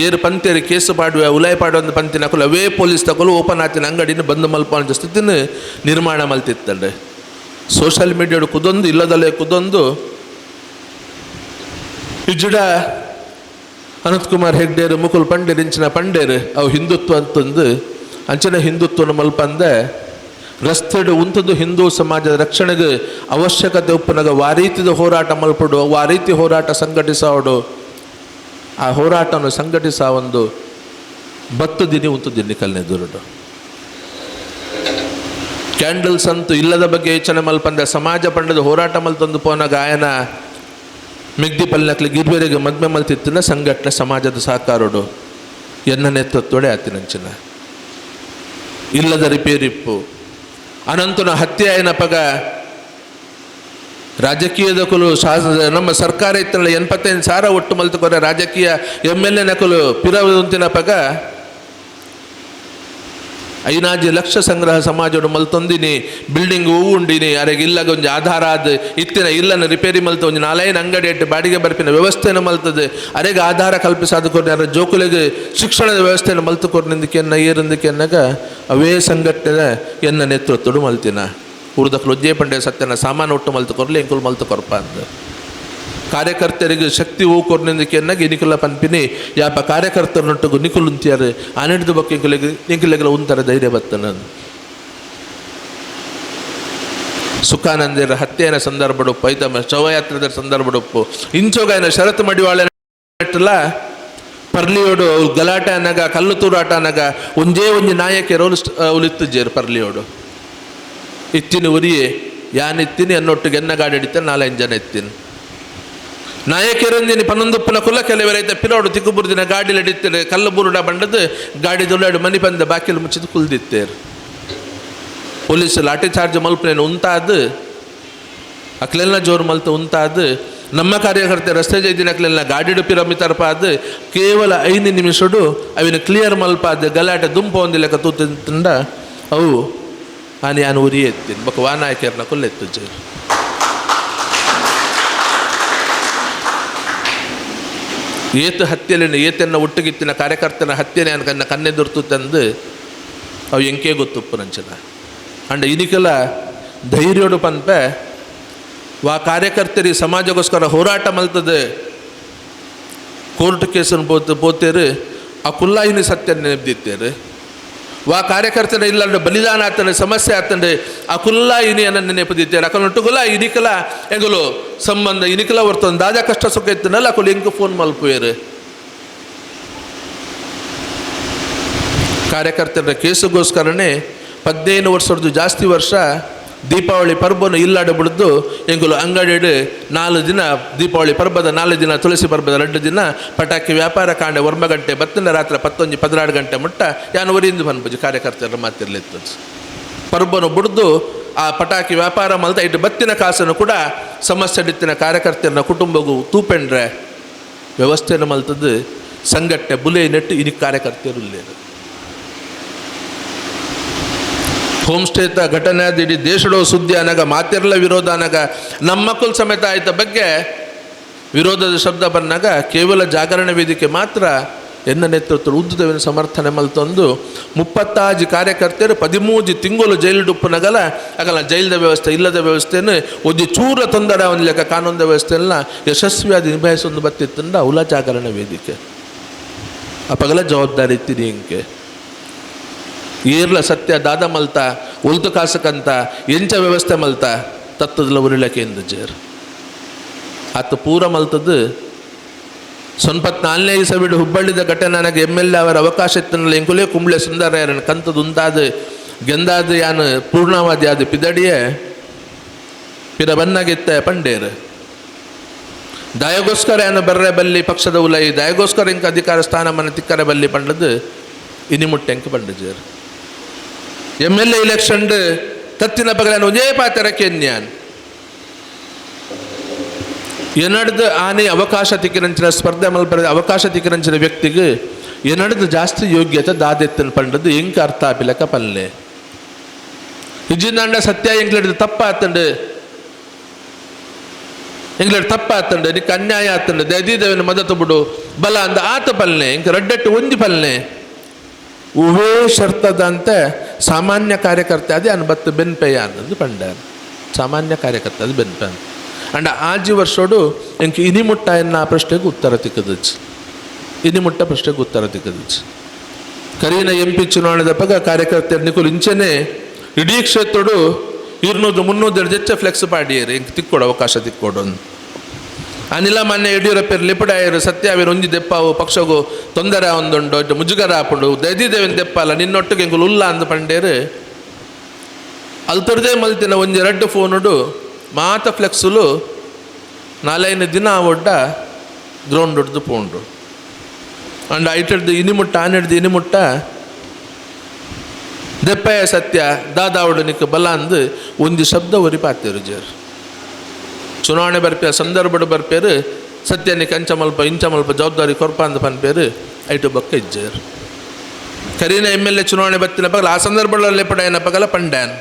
ಏರು ಪಂತೇರು ಕೇಸು ಪಾಡುವೆ ಉಲಾಯ್ ಪಾಡುವ ಒಂದು ಪಂತಿನ ಅಕುಲು ಅವೇ ಪೊಲೀಸ್ ತಕೊಲು ಓಪನ್ ಆತಿನ ಅಂಗಡಿನ ಬಂದು ಮಲ್ಪ ಸ್ಥಿತಿನ ನಿರ್ಮಾಣ ಮಲ್ತಿತ್ತಂಡೆ. ಸೋಷಿಯಲ್ ಮೀಡಿಯಾಡು ಕುದೊಂದು ಇಲ್ಲದಲ್ಲೇ ಕುದೊಂದು ಇಜ್ಜುಡ ಅನಂತ್ ಕುಮಾರ್ ಹೆಗ್ಡೇರು ಮುಕುಲ್ ಪಂಡೇರು ಇಂಚಿನ ಪಂಡೇರು ಅವು ಹಿಂದುತ್ವ ಅಂತಂದು ಅಂಚನೆ ಹಿಂದುತ್ವನ ಮಲ್ಪಂದೆ ರಸ್ತೆಡು ಉಂತದ್ದು ಹಿಂದೂ ಸಮಾಜದ ರಕ್ಷಣೆಗೆ ಅವಶ್ಯಕತೆ ಉಪ್ಪನಾಗ ವಾರೀತಿದ ಹೋರಾಟ ಮಲ್ಪಡು ವಾರೀತಿ ಹೋರಾಟ ಸಂಘಟಿಸೋಡು ಆ ಹೋರಾಟವನ್ನು ಸಂಘಟಿಸ ಒಂದು ಬತ್ತು ದಿನಿ ಉಂತು ದಿನಿ ಕಲ್ನೆದುರುಡು ಕ್ಯಾಂಡಲ್ಸ್ ಅಂತೂ ಇಲ್ಲದ ಬಗ್ಗೆ ಯೋಚನೆ ಮಲ್ಪಂದೆ ಸಮಾಜ ಪಂಡದ ಹೋರಾಟ ಮಲ್ತಂದು ಪೋನ ಗಾಯನ ಮಿಗ್ದಿ ಪಲ್ನಕ್ಲಿ ಗಿರ್ಬೇರಿಗೆ ಮದ್ಮೆ ಮಲ್ತಿತ್ತಿನ ಸಂಘಟನೆ ಸಮಾಜದ ಸಹಕಾರೋಡು ಎನ್ನ ನೇತೃತ್ವಡೆ ಆತಿನಂಚಿನ ಇಲ್ಲದ ರಿಪೇರಿಪ್ಪು ಅನಂತನ ಹತ್ಯೆ ಆಯ್ನ ಪಗ ರಾಜಕೀಯದ ಕುಲು ನಮ್ಮ ಸರ್ಕಾರ ಇತ್ತಲ್ಲ 85,000 ಒಟ್ಟು ಮಲ್ತುಕೊರೆ ರಾಜಕೀಯ ಎಮ್ ಎಲ್ ಎ ನಕಲು ಪಿರವಂತಿನ ಪಗ 5 ಲಕ್ಷ ಸಂಗ್ರಹ ಸಮಾಜೋಡು ಮಲ್ತೊಂದಿನಿ ಬಿಲ್ಡಿಂಗ್ ಹೂವು ಉಂಡಿನಿ ಅರೆಗೆ ಇಲ್ಲಗ ಒಂಜಿ ಆಧಾರ ಆದ್ ಇತ್ತಿನ ಇಲ್ಲನ ರಿಪೇರಿ ಮಲ್ತ ಒಂಜಿ ನಾಲೈನ್ ಅಂಗಡಿ ಇಟ್ಟು ಬಾಡಿಗೆ ಬರ್ಪಿನ ವ್ಯವಸ್ಥೆಯನ್ನು ಮಲ್ತದೆ ಅರೆಗೆ ಆಧಾರ ಕಲ್ಪಿಸಾದ ಕೊರ್ನ ಜೋಕುಲೆಗೆ ಶಿಕ್ಷಣದ ವ್ಯವಸ್ಥೆಯನ್ನು ಮಲ್ತು ಕೊರ್ನಿಂದಕ್ಕೆ ಎನ್ನ ಏರಿಂದಕ್ಕೆ ಎನ್ನಾಗ ಅವೇ ಸಂಘಟನೆ ಎನ್ನ ನೇತೃತ್ವಡು ಮಲ್ತಿನ ಉರ್ದಕ್ಲು ಒಜ್ಜೆ ಪಂಡೆ ಸತ್ಯನ ಸಾಮಾನು ಒಟ್ಟು ಮಲ್ತು ಕೊರ್ಲಿ ಎಂಕುಲು ಮಲ್ತು ಕೊರ್ಪ ಅಂದ ಕಾರ್ಯಕರ್ತರಿಗೆ ಶಕ್ತಿ ಹೂ ಕೊರ್ನಿಂದಕ್ಕೆ ಎನ್ನಾಗ ಇನಿಕುಲ ಪನ್ಪಿನಿ ಯಾಪ ಕಾರ್ಯಕರ್ತರನ್ನೊಟ್ಟಿಗೆ ನಿಕುಲು ಉಂತಿಯಾರು ಆನಿಡ್ದು ಬೊಕ್ಕ ಇಂಕುಲೆಗ್ ನಿಂಕುಲೆಗ್ಲ ಉಂತರ ಧೈರ್ಯ ಬತ್ತನ. ಸುಖಾನಂದರ ಹತ್ಯೆಯ ಸಂದರ್ಭಡುಪ್ಪು ಐತಮ್ಮ ಶವಯಾತ್ರದ ಸಂದರ್ಭಡುಪ್ಪು ಇಂಚೋಗಾಯನ ಶರತ್ ಮಡಿವಾಳ ಪರ್ಲಿಯೋಡು ಗಲಾಟೆ ಅನ್ನಾಗ ಕಲ್ಲು ತೂರಾಟ ಅನ್ನಾಗ ಒಂಜೇ ಒಂಜಿ ನಾಯಕಿಯರು ಉಲಿತ್ತು ಜೇರು ಪರ್ಲಿಯೋಡು ಇತ್ತಿನ ಉರಿಯೇ ಯಾನ್ ಇತ್ತೀನಿ ಅನ್ನೊಟ್ಟಿಗೆ ಎನ್ನ ಗಾಡಿ ಹಿಡಿತೇನೆ ನಾಲ್ಕು ಜನ ಇತ್ತೀನಿ ನಾಯಕರೊಂದಿನಿ ಪನ್ನೊಂದುಪ್ಪನ ಕುಲ ಕೆಲವರೈತ ಪಿರೋಡು ತಿಕ್ಕುಬುರ್ದಿನ ಗಾಡಿಲಿ ಹಿಡಿತಾರೆ ಕಲ್ಲು ಬುರುಡ ಬಂಡದು ಗಾಡಿ ದುಲ್ಲಾಡು ಮನಿ ಬಂದ ಬಾಕಿಲು ಮುಚ್ಚಿದ್ದು ಕುಲ್ದಿತ್ತೇರು ಪೊಲೀಸ್ ಲಾಠಿ ಚಾರ್ಜ್ ಮಲ್ಪನೇನು ಉಂತಾದು ಅಕ್ಲೆಲ್ಲ ಜೋರು ಮಲ್ತು ಉಂತಾದು ನಮ್ಮ ಕಾರ್ಯಕರ್ತೆ ರಸ್ತೆ ಜೈದಿನ ಅಕ್ಲೆಲ್ಲ ಗಾಡಿಡು ಪಿರಮಿತರ್ಪ ಅದು ಕೇವಲ 5 ನಿಮಿಷಡು ಅವಿನ ಕ್ಲಿಯರ್ ಮಲ್ಪಾದ ಗಲಾಟೆ ದುಂಪ ಒಂದು ಲೆಕ್ಕ ತೂತಿಂದ ಅವು ಆನೆ ಯಾನು ಉರಿ ಎತ್ತೀನಿ ಬೊಕ್ಕ ವಾನಾಯಕರ್ನ ಕುಲ್ಲೆತ್ತು ಜೇರು. ಏತು ಹತ್ಯೆಲೇನು ಏತೆನ್ನ ಒಟ್ಟುಗಿತ್ತಿನ ಕಾರ್ಯಕರ್ತನ ಹತ್ಯೆನೆ ಅನ್ಕನ್ನ ಕನ್ನೆದುರ್ತು ತಂದು ಅವು ಎಂಕೆ ಗೊತ್ತುಪ್ಪು ನಂಚಿನ ಅಂಡ ಇನಿಕೆಲ್ಲ ಧೈರ್ಯೋಡು ಪನ್ಪೆ ವಾ ಕಾರ್ಯಕರ್ತರಿ ಸಮಾಜಕ್ಕೋಸ್ಕರ ಹೋರಾಟ ಮಲ್ತದೆ ಕೋರ್ಟ್ ಕೇಸನ್ನು ಪೋತೇರು ಆ ಕುಲ್ಲಾಯಿನಿ ಸತ್ಯ ನೆನೆದಿತ್ತೇರು ವಾ ಕಾರ್ಯಕರ್ತನ ಇಲ್ಲಾಂದ್ರೆ ಬಲಿದಾನ ಆತಂದ್ರೆ ಸಮಸ್ಯೆ ಆತಂದ್ರೆ ಆ ಕುಲ್ಲ ಇನಿಯನ್ನ ನೆನಪದಿತ್ತೇರು ಅಕಲೊಟ್ಟುಗುಲ ಇನಿಕಲ ಎಂಗುಲು ಸಂಬಂಧ ಇನಿಕಲ ಹೊರ್ತಂದು ದಾದಾ ಕಷ್ಟ ಸುಖ ಇತ್ತನಲ್ಲ ಅಕುಲು ಎಂಕು ಫೋನ್ ಮಲ್ಪುವೇರು ಕಾರ್ಯಕರ್ತರ ಕೇಸುಗೋಸ್ಕರನೇ 15 ವರ್ಷದ್ದು ಜಾಸ್ತಿ ವರ್ಷ ದೀಪಾವಳಿ ಪರ್ಬನು ಇಲ್ಲಾಡ ಬಿಡ್ದು ಎಂಕುಲು ಅಂಗಡಿಡು 4 ದಿನ ದೀಪಾವಳಿ ಪರ್ಬದ 4 ದಿನ ತುಳಸಿ ಪರ್ಬದ 2 ದಿನ ಪಟಾಕಿ ವ್ಯಾಪಾರ ಕಾಂಡೆ 9 ಗಂಟೆ ಬತ್ತಿನ ರಾತ್ರಿ 11 12 ಗಂಟೆ ಮುಟ್ಟ ಯಾನು ಒರಿಯಿಂದ ಪನ್ಪುಜಿ ಕಾರ್ಯಕರ್ತರ ಮಾತಿರ್ಲಿತ್ತು. ಪರ್ಬನು ಬಿಡ್ದು ಆ ಪಟಾಕಿ ವ್ಯಾಪಾರ ಮಲ್ತ ಇಟ್ಟು ಬತ್ತಿನ ಕಾಸನ್ನು ಕೂಡ ಸಮಸ್ಯೆ ಡಿತ್ತಿನ ಕಾರ್ಯಕರ್ತರನ್ನ ಕುಟುಂಬಗೂ ತೂಪೆಂಡ್ರೆ ವ್ಯವಸ್ಥೆಯನ್ನು ಮಲ್ತದ್ದು ಸಂಘಟನೆ ಬುಲೆ ನೆಟ್ಟು ಇನಿ ಕಾರ್ಯಕರ್ತರು ಇಲ್ಲೇರು. ಹೋಮ್ ಸ್ಟೇತ ಘಟನೆ ಅದು ಇಡೀ ದೇಶದ ಸುದ್ದಿ ಅನಾಗ ಮಾತಿರಲ ವಿರೋಧ ಅನಾಗ ನಮ್ಮ ಮಕ್ಕಳು ಸಮೇತ ಆಯ್ತ ಬಗ್ಗೆ ವಿರೋಧದ ಶಬ್ದ ಬಂದಾಗ ಕೇವಲ ಜಾಗರಣೆ ವೇದಿಕೆ ಮಾತ್ರ ಎನ್ನ ನೇತೃತ್ವ ಉದ್ದದವಿನ ಸಮರ್ಥನೆ ಮಲ್ತೊಂದು 35 ಕಾರ್ಯಕರ್ತರು 13 ತಿಂಗಳು ಜೈಲು ಡುಪ್ಪುನಗಲ ಆಗಲ್ಲ ಜೈಲದ ವ್ಯವಸ್ಥೆ ಇಲ್ಲದ ವ್ಯವಸ್ಥೆಯನ್ನು ಒಂದು ಚೂರ ತೊಂದರೆ ಒಂದು ಲೆಕ್ಕ ಕಾನೂನದ ವ್ಯವಸ್ಥೆಯನ್ನ ಯಶಸ್ವಿಯಾಗಿ ನಿಭಾಯಿಸೊಂದು ಬತ್ತಿತ್ತಂದ ಅವಲ ಜಾಗರಣೆ ವೇದಿಕೆ. ಅಪಗಲ ಜವಾಬ್ದಾರಿ ಇತ್ತೀನಿ ಇಂಕೆ ಏರ್ಲ ಸತ್ಯ ದಾದ ಮಲ್ತ ಉಲ್ತು ಕಾಸಕಂತ ಎಂಚ ವ್ಯವಸ್ಥೆ ಮಲ್ತ ತತ್ತದಲ್ಲ ಉರಿಲಕ್ಕೆ ಎಂದು ಜೇರ್ ಆತ ಪೂರ ಮಲ್ತದ್ದು. 94ನೇ ಇಸವಿಡು ಹುಬ್ಬಳ್ಳಿದ ಘಟನೆ ನನಗೆ ಎಮ್ ಎಲ್ ಎ ಅವರ ಅವಕಾಶ ಇತ್ತನಲ್ಲ ಎಂಕುಲೇ ಕುಂಬ್ಳೆ ಸುಂದರಯ್ಯರನ್ನು ಕಂತದ್ದು ಉಂತಾದ ಗೆಂದಾದ ಯಾನು ಪೂರ್ಣಾವಧಿ ಆದ ಪಿದಡಿಯೇ ಪಿರ ಬನ್ನಾಗಿತ್ತ ಪಂಡೇರು ದಯಗೋಸ್ಕರ ಯಾನು ಬರ್ರೆ ಬಲ್ಲಿ ಪಕ್ಷದ ಉಲೈ ದಯಗೋಸ್ಕರ ಇಂಕ ಅಧಿಕಾರ ಸ್ಥಾನಮಾನ ತಿಕ್ಕರೆ ಬಲ್ಲಿ ಪಂಡದು ಇನಿ ಮುಟ್ಟೆಂಕ ಪಂಡಜೇರು. ಎಮ್ ಎಲ್ ಎ ಇಲೆಕ್ಷನ್ ತತ್ತಿನ ಬಗಲಾನ ಒಂದೇ ಪಾತ್ರ ಕೆನ್ಯಾನ್ ಎನ್ನಡ್ದು ಆನೆ ಅವಕಾಶ ತಿಕ್ಕಿನಂಚಿನ ಸ್ಪರ್ಧೆ ಮಲ್ಪರ ಅವಕಾಶ ತಿಕ್ಕಿನಂಚಿನ ವ್ಯಕ್ತಿಗೆ ಎನ್ನಡ್ದು ಜಾಸ್ತಿ ಯೋಗ್ಯತೆ ದಾದೆತ್ತನ ಪಂಡದ್ದು ಎಂಕ ಅರ್ಥ ಆಪಿಲಕ ಪಲ್ಲೆ ಇಜ್ಜಿಂದಾಂಡ ಸತ್ಯ ಎಂಕ್ಲೆಡ್ದು ತಪ್ಪ ಆತಂಡು ಎಂಗ್ಲೆಡ್ ತಪ್ಪ ಆತಂಡು ನಿಕ್ಕ ಅನ್ಯಾಯ ಆತಂಡು ದಯದೀದವಿನ ಮದತು ಬಿಡು ಬಲ ಅಂದ ಆತ ಪಲ್ನೆ ಇಂಕ ರಡ್ಡೆಟ್ಟು ಒಂಜಿ ಪಲ್ನೆ ಉವೇ ಶರ್ತದಂತೆ ಸಾಮಾನ್ಯ ಕಾರ್ಯಕರ್ತ ಅದೇ ಅನ್ಬತ್ತು ಬೆನ್ಪೆಯ ಅನ್ನೋದು ಪಂಡ ಸಾಮಾನ್ಯ ಕಾರ್ಯಕರ್ತ ಅದು ಬೆನ್ಪೆ ಅಂತ. ಅಂಡ ಆಜಿ ವರ್ಷೋಡು ಎಂಕ್ ಇನಿ ಮುಟ್ಟ ಎನ್ನ ಆ ಪ್ರಶ್ನೆಗೆ ಉತ್ತರ ತಿಕ್ಕದಚ್ಚು ಇನಿ ಮುಟ್ಟ ಪ್ರಶ್ನೆಗೆ ಉತ್ತರ ತಿಕ್ಕದಚ್ಚು. ಕರೀನ ಎಂ ಪಿ ಚುನಾವಣೆದ ಪಗ ಕಾರ್ಯಕರ್ತರು ನಿಕುಲು ಇಂಚೆನೆ ಇಡೀ ಕ್ಷೇತ್ರಡು 200 300 ಜಚ್ಚ ಫ್ಲೆಕ್ಸ್ ಪಾಡಿಯರು ಎಂಕ್ ತಿಕ್ಕೊಡು ಅವಕಾಶ ತಿಕ್ಕೊಡು ಅನಿಲ ಮಾನ್ಯ ಯಡಿಯೂರಪ್ಪರು ಲಿಪಡಾಯರು ಸತ್ಯಾವಿನ ಒಂಜಿ ದೆಪ್ಪಾವು ಪಕ್ಷಗೂ ತೊಂದರೆ ಒಂದುಂಡು ಅಡ್ಡ ಮುಜುಗರ ಆಪುಂಡು ದಯದಿದೇವಿನ ದೆಪ್ಪಲ್ಲ ನಿನ್ನೊಟ್ಟಿಗೆ ಎಂಕುಲು ಉಲ್ಲ ಅಂದ ಪಂಡೇರು ಅಲ್ತೊಡ್ದೇ ಮಲ್ತಿನ ಒಂಜಿ ರಡ್ಡು ಫೋನುಡು ಮಾತ ಫ್ಲೆಕ್ಸುಲು 4-5 ದಿನ ಒಡ್ಡ ಗ್ರೌಂಡ್ ಹೊಡ್ದು ಪೋಂಡು ಅಂಡ್ ಐಟಡ್ದು ಇನಿಮುಟ್ಟ ಆನೆಡ್ದು ಇನಿಮುಟ್ಟ ದೆಪ್ಪಯ ಸತ್ಯ ದಾದಾವಡು ನಿಕ್ಕ ಬಲ ಅಂದು ಒಂದು ಶಬ್ದ ಒರಿಪಾತಿರು ಜೇರು. ಚುನಾವಣೆ ಬರ್ಪೇರು ಸಂದರ್ಭಡು ಬರ್ಪೇರು ಸತ್ಯನಿಗೆ ಅಂಚ ಮಲ್ಪ ಇಂಚ ಮಲ್ಪ ಜವಾಬ್ದಾರಿ ಕೊರ್ಪ ಅಂದ ಪನ್ಪೇರು ಐಟು ಬೊಕ್ಕ ಇಜ್ಜೇರು. ಕರೀನ ಎಮ್ ಎಲ್ ಎ ಚುನಾವಣೆ ಬತ್ತಿನ ಪಗಲ ಆ ಸಂದರ್ಭಗಳಲ್ಲಿ ಪಡೆಯನ ಪಗಲ ಪಂಡ್ಯಾನ್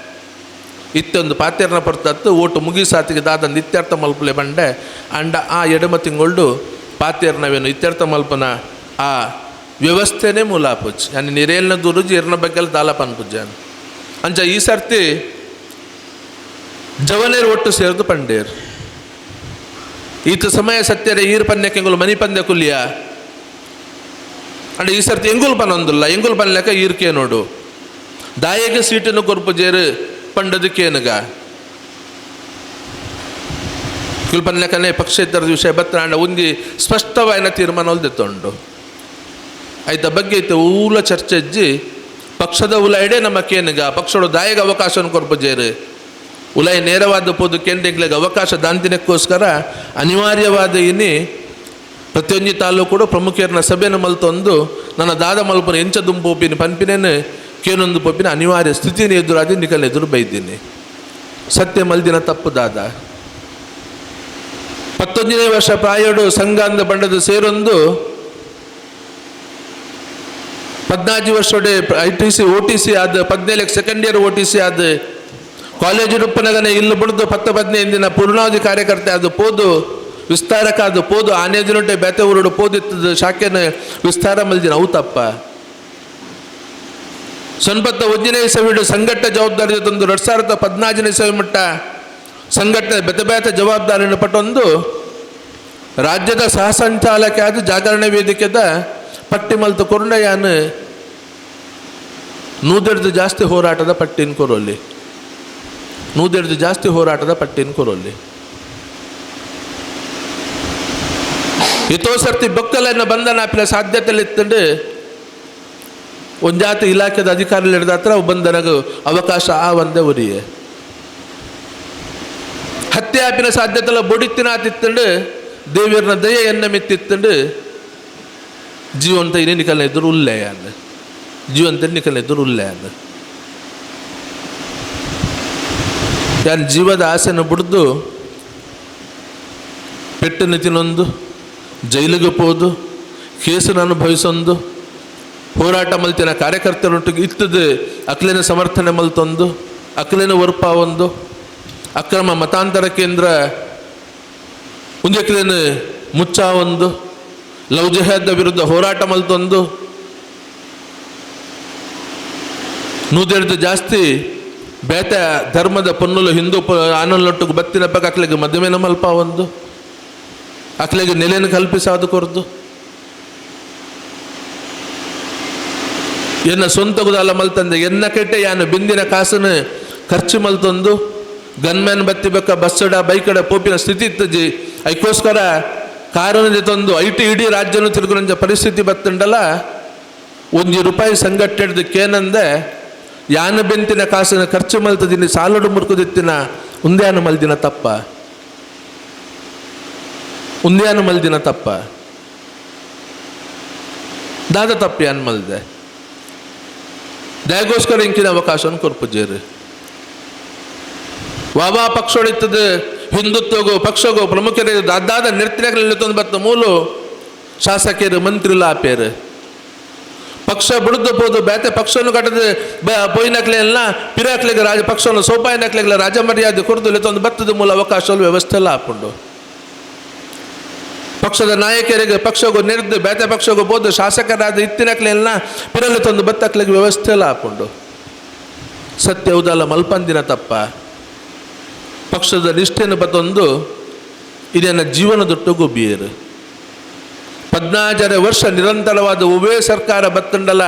ಇತ್ತೊಂದು ಪಾತೇರ್ನ ಪೊರ್ತತ್ತು ಓಟು ಮುಗಿಸಾತಿಗೆ ದಾದಂದು ಇತ್ಯರ್ಥ ಮಲ್ಪಲೆ ಬಂಡೆ ಅಂಡ ಆ ಎಡಮ ತಿಂಗೊಳ್ಡು ಪಾತೇರ್ನವೇನು ಇತ್ಯರ್ಥ ಮಲ್ಪನ ಆ ವ್ಯವಸ್ಥೆನೇ ಮೂಲಾಪುಜ್ ಯಾನಿ ನಿರೇಲ್ನ ದೂರುಜಿ ಎರ್ನ ಬಗ್ಗೆಲ್ಲ ದಾಲ ಪನ್ಪುಜಾನ್ ಅಂಚ ಈ ಸರ್ತಿ ಜವನೇರು ಒಟ್ಟು ಸೇರ್ದು ಪಂಡೇರು. ಈತ ಸಮಯ ಸತ್ಯರೆ ಈರ್ ಪನ್ಯಕ್ಕೆ ಎಂಗುಲು ಮನಿ ಪಂದ್ಯ ಕುಲಿಯ ಅಂಡ ಈ ಸರ್ತಿ ಎಂಗುಲ್ ಪನೊಂದುಲ್ಲ ಎಂಗುಲ್ ಪನ್ಲೆಕ ಈರ್ಕೆ ನೋಡು ದಾಯಗೆ ಸೀಟನ್ನು ಕೊರ್ಪು ಜೇರು ಪಂಡದಕ್ಕೇನುಗ ಕುಲ್ಪನ್ಲೆಕನೆ ಪಕ್ಷೇತರದ ವಿಷಯ ಬತ್ತ ಒಂದಿ ಸ್ಪಷ್ಟವಾದ ತೀರ್ಮಾನ ಒಲ್ದೆತ್ತುಂಡು ಆಯ್ತ ಬಗ್ಗೆ ಇತ್ತು ಊಲ ಚರ್ಚೆ ಅಜ್ಜಿ ಪಕ್ಷದ ಉಲ ಎಡೆ ನಮ್ಮ ಕೇನುಗ ಪಕ್ಷಡು ದಾಯಗ ಅವಕಾಶವನ್ನು ಕೊರ್ಪು ಜೇರು ಉಲೈ ನೇರವಾದ ಪೋದು ಕೇಂದ್ರಗಳಿಗೆ ಅವಕಾಶ ದಾಂತಿನಕ್ಕೋಸ್ಕರ ಅನಿವಾರ್ಯವಾದ ಇನಿ ಪ್ರತಿಯೊಂದು ತಾಲೂಕು ಪ್ರಮುಖರನ್ನ ಸಭೆಯನ್ನು ಮಲ್ತೊಂದು ನನ್ನ ದಾದ ಮಲ್ಪನ ಎಂಚ ದುಂಪೋಪಿನ ಪನ್ಪಿನೇನು ಕೇನೊಂದು ಪೋಪಿನ ಅನಿವಾರ್ಯ ಸ್ಥಿತಿನ ಎದುರಾದಿ ನಿಕಲ್ ಎದುರು ಬೈದ್ದೀನಿ. ಸತ್ಯ ಮಲ್ದಿನ ತಪ್ಪು ದಾದ 19ನೇ ವರ್ಷ ಪ್ರಾಯೋಡು ಸಂಘ ಅಂದ ಬಂಡದ ಸೇರೊಂದು 14 ವರ್ಷೋಡೆ I T C O T C ಆದ 17 second year O T C ಆದ ಕಾಲೇಜು ರೂಪನಗನೆ ಇಲ್ಲಿ ಬಿಡ್ದು 10-15 ದಿನ ಪೂರ್ಣಾವಧಿ ಕಾರ್ಯಕರ್ತೆ ಅದು ಪೋದು ವಿಸ್ತಾರಕ್ಕಾದ ಪೋದು ಆನೆ ದಿನೊಟ್ಟೆ ಬೇತೆ ಊರುಡು ಪೋದಿತ್ತದ ಶಾಖೆನ ವಿಸ್ತಾರ ಮಲ್ದಿನ ಅವು ತಪ್ಪ. ಸೊನ್ಪತ್ತ ಒಂದನೇ ಇಸವಿಡು ಸಂಘಟನೆ ಜವಾಬ್ದಾರಿ ತಂದು 2014ನೇ ಇಸವಿ ಮಟ್ಟ ಸಂಘಟನೆ ಬೆತೆ ಬೇತೆ ಜವಾಬ್ದಾರಿಯನ್ನು ಪಟ್ಟೊಂದು ರಾಜ್ಯದ ಸಹ ಸಂಚಾಲಕ ಆದ ಜಾಗರಣೆ ವೇದಿಕೆದ ಪಟ್ಟಿ ಮಲ್ತು ಕೊರುಂಡಯಾನ 100 ಜಾಸ್ತಿ ಹೋರಾಟದ ಪಟ್ಟಿನ ಕೊರೋಲಿ 100 ಜಾಸ್ತಿ ಹೋರಾಟದ ಪಟ್ಟಿನ ಕೊರೋಲಿ. ಎತ್ತೋ ಸರ್ತಿ ಬೊಕ್ಕಲನ್ನು ಬಂಧನ ಆಪಿನ ಸಾಧ್ಯತೆಯಲ್ಲಿ ಒಂಜಾತಿ ಇಲಾಖೆದ ಅಧಿಕಾರಿಗಳು ಹಿಡಿದ ಹತ್ರ ಬಂಧನಗ ಅವಕಾಶ ಆ ಒಂದೇ ಉರಿಯೆ. ಹತ್ಯೆ ಆಪಿನ ಸಾಧ್ಯತೆಲ್ಲ ಬೊಡಿತ್ತಿನ ಆತಿತ್ತಂಡು ದೇವಿಯರ್ನ ದಯ ಎನ್ನ ಮೆತ್ತಿತ್ತಂಡು ಜೀವಂತ ಇನೇ ನಿಕಲ್ನ ಎದುರು ಉಲ್ಲೆ ಅಂದ, ಜೀವಂತ ನಿಕಲ್ನ ಎದುರು ಉಲ್ಲೆ ಅಂದ. ಯಾನ್ ಜೀವದ ಆಸೆಯನ್ನು ಬಿಡ್ದು ಪೆಟ್ಟನ್ನು ತಿನ್ನೊಂದು, ಜೈಲಿಗೆ ಪೋದು, ಕೇಸನ್ನು ಅನುಭವಿಸೊಂದು, ಹೋರಾಟ ಮಲ್ತಿನ ಕಾರ್ಯಕರ್ತರೊಟ್ಟಿಗೆ ಇತ್ತದು ಅಕ್ಲಿನ ಸಮರ್ಥನೆ ಮಲ್ತೊಂದು, ಅಕ್ಲಿನ ಒರ್ಪ ಒಂದು ಅಕ್ರಮ ಮತಾಂತರ ಕೇಂದ್ರ ಒಂದಕ್ಲೇನು ಮುಚ್ಚ ಒಂದು, ಲವ್ ಜೆಹಾದ ವಿರುದ್ಧ ಹೋರಾಟ ಮಲ್ತೊಂದು, ನೂದೆಡ್ದು ಜಾಸ್ತಿ ಬೇತ ಧರ್ಮದ ಪೊನ್ನುಲು ಹಿಂದೂ ಆನಲ್ಲೊಟ್ಟಿಗೆ ಬತ್ತಿನ ಪಕ್ಕ ಅಕ್ಲಿಗೆ ಮದುವೆನ ಮಲ್ಪ ಒಂದು, ಅಕ್ಲಿಗೆ ನೆಲೆಯನ್ನು ಕಲ್ಪಿಸಾದು ಕೊರ್ದು, ಎನ್ನ ಸ್ವಂತ ಗುದಾಲ ಮಲ್ತಂದೆ ಎನ್ನ ಕೆಟ್ಟೆ ಯಾನು ಬಿಂದಿನ ಕಾಸನ್ನು ಖರ್ಚು ಮಲ್ತೊಂದು, ಗನ್ಮ್ಯಾನ್ ಬತ್ತಿ ಬೆಕ್ಕ ಬಸ್ಸಡ ಬೈಕಡ ಪೋಪಿನ ಸ್ಥಿತಿ ಇತ್ತಜಿ. ಐಕೋಸ್ಕರ ಕಾರಣ ತಂದು I T ಇಡೀ ರಾಜ್ಯನು ತಿರುಗುನಂಚ ಪರಿಸ್ಥಿತಿ ಬತ್ತುಂಡಲ್ಲ. ಒಂಜಿ ರೂಪಾಯಿ ಸಂಘಟನೆ ಯಾನ ಬೆಂತಿನ ಕಾಸನ್ನು ಖರ್ಚು ಮಲ್ತದಿನಿ ಸಾಲಡು ಮುರ್ಕುದಿತ್ತಿನ ಉಂದ್ಯಾನ ಮಲ್ದಿನ ತಪ್ಪ, ಉಂದ್ಯಾನ ಮಲ್ದಿನ ತಪ್ಪ, ದಾದ ತಪ್ಪ ಯಾನ್ ಮಲ್ದೆ ದಯಗೋಸ್ಕರ ಇಂಕಿನ ಅವಕಾಶವನ್ನು ಕೊರ್ಪುಜೇರು. ವಾವಾ ಪಕ್ಷೊಳಿತ್ತದ ಹಿಂದುತ್ವಗೋ ಪಕ್ಷಗೋ ಪ್ರಮುಖರು ದಾದಾದ ನಿರ್ತಿನಕಲ್ಲಿ ಬತ್ತ ಮೂಲು ಶಾಸಕರು ಮಂತ್ರಿಲ ಆಪೇರು ಪಕ್ಷ ಬಿಡುದು ಪೋದು ಬೇತೆ ಪಕ್ಷವನ್ನು ಕಟ್ಟದ ಪೋಯಿನಕ್ಲೆ ಎಲ್ಲ ಪಿರಾಕ್ಲೆಗೆ ರಾಜ ಪಕ್ಷವನ್ನು ಸೋಪಾಯಿನಕ್ಲೆಗೆಲ್ಲ ರಾಜ ಮರ್ಯಾದೆ ಕೊರದು ಲೆತ್ತೊಂದು ಬತ್ತದ ಮೂಲ ಅವಕಾಶ ವ್ಯವಸ್ಥೆ ಎಲ್ಲ ಹಾಕೊಂಡು ಪಕ್ಷದ ನಾಯಕರಿಗೆ ಪಕ್ಷಗೂ ನೆರೆದು ಬೇತೆ ಪಕ್ಷಗೂ ಬೋದು ಶಾಸಕರಾದ ಇತ್ತಿನಕ್ಲೆ ಎಲ್ಲ ಪಿರಲು ತಂದು ಬತ್ತಕ್ಲೆಗೆ ವ್ಯವಸ್ಥೆ ಎಲ್ಲ ಹಾಕೊಂಡು ಸತ್ಯ ಹೌದಲ್ಲ ಮಲ್ಪಂದಿನ ತಪ್ಪ ಪಕ್ಷದ ನಿಷ್ಠೆಯನ್ನು ಬತ್ತೊಂದು ಇದನ್ನ ಜೀವನದೊಟ್ಟು ಗುಬ್ಬಿಯರು 14 ವರ್ಷ ನಿರಂತರವಾದ ಉಭಯ ಸರ್ಕಾರ ಬತ್ತಂಡಲ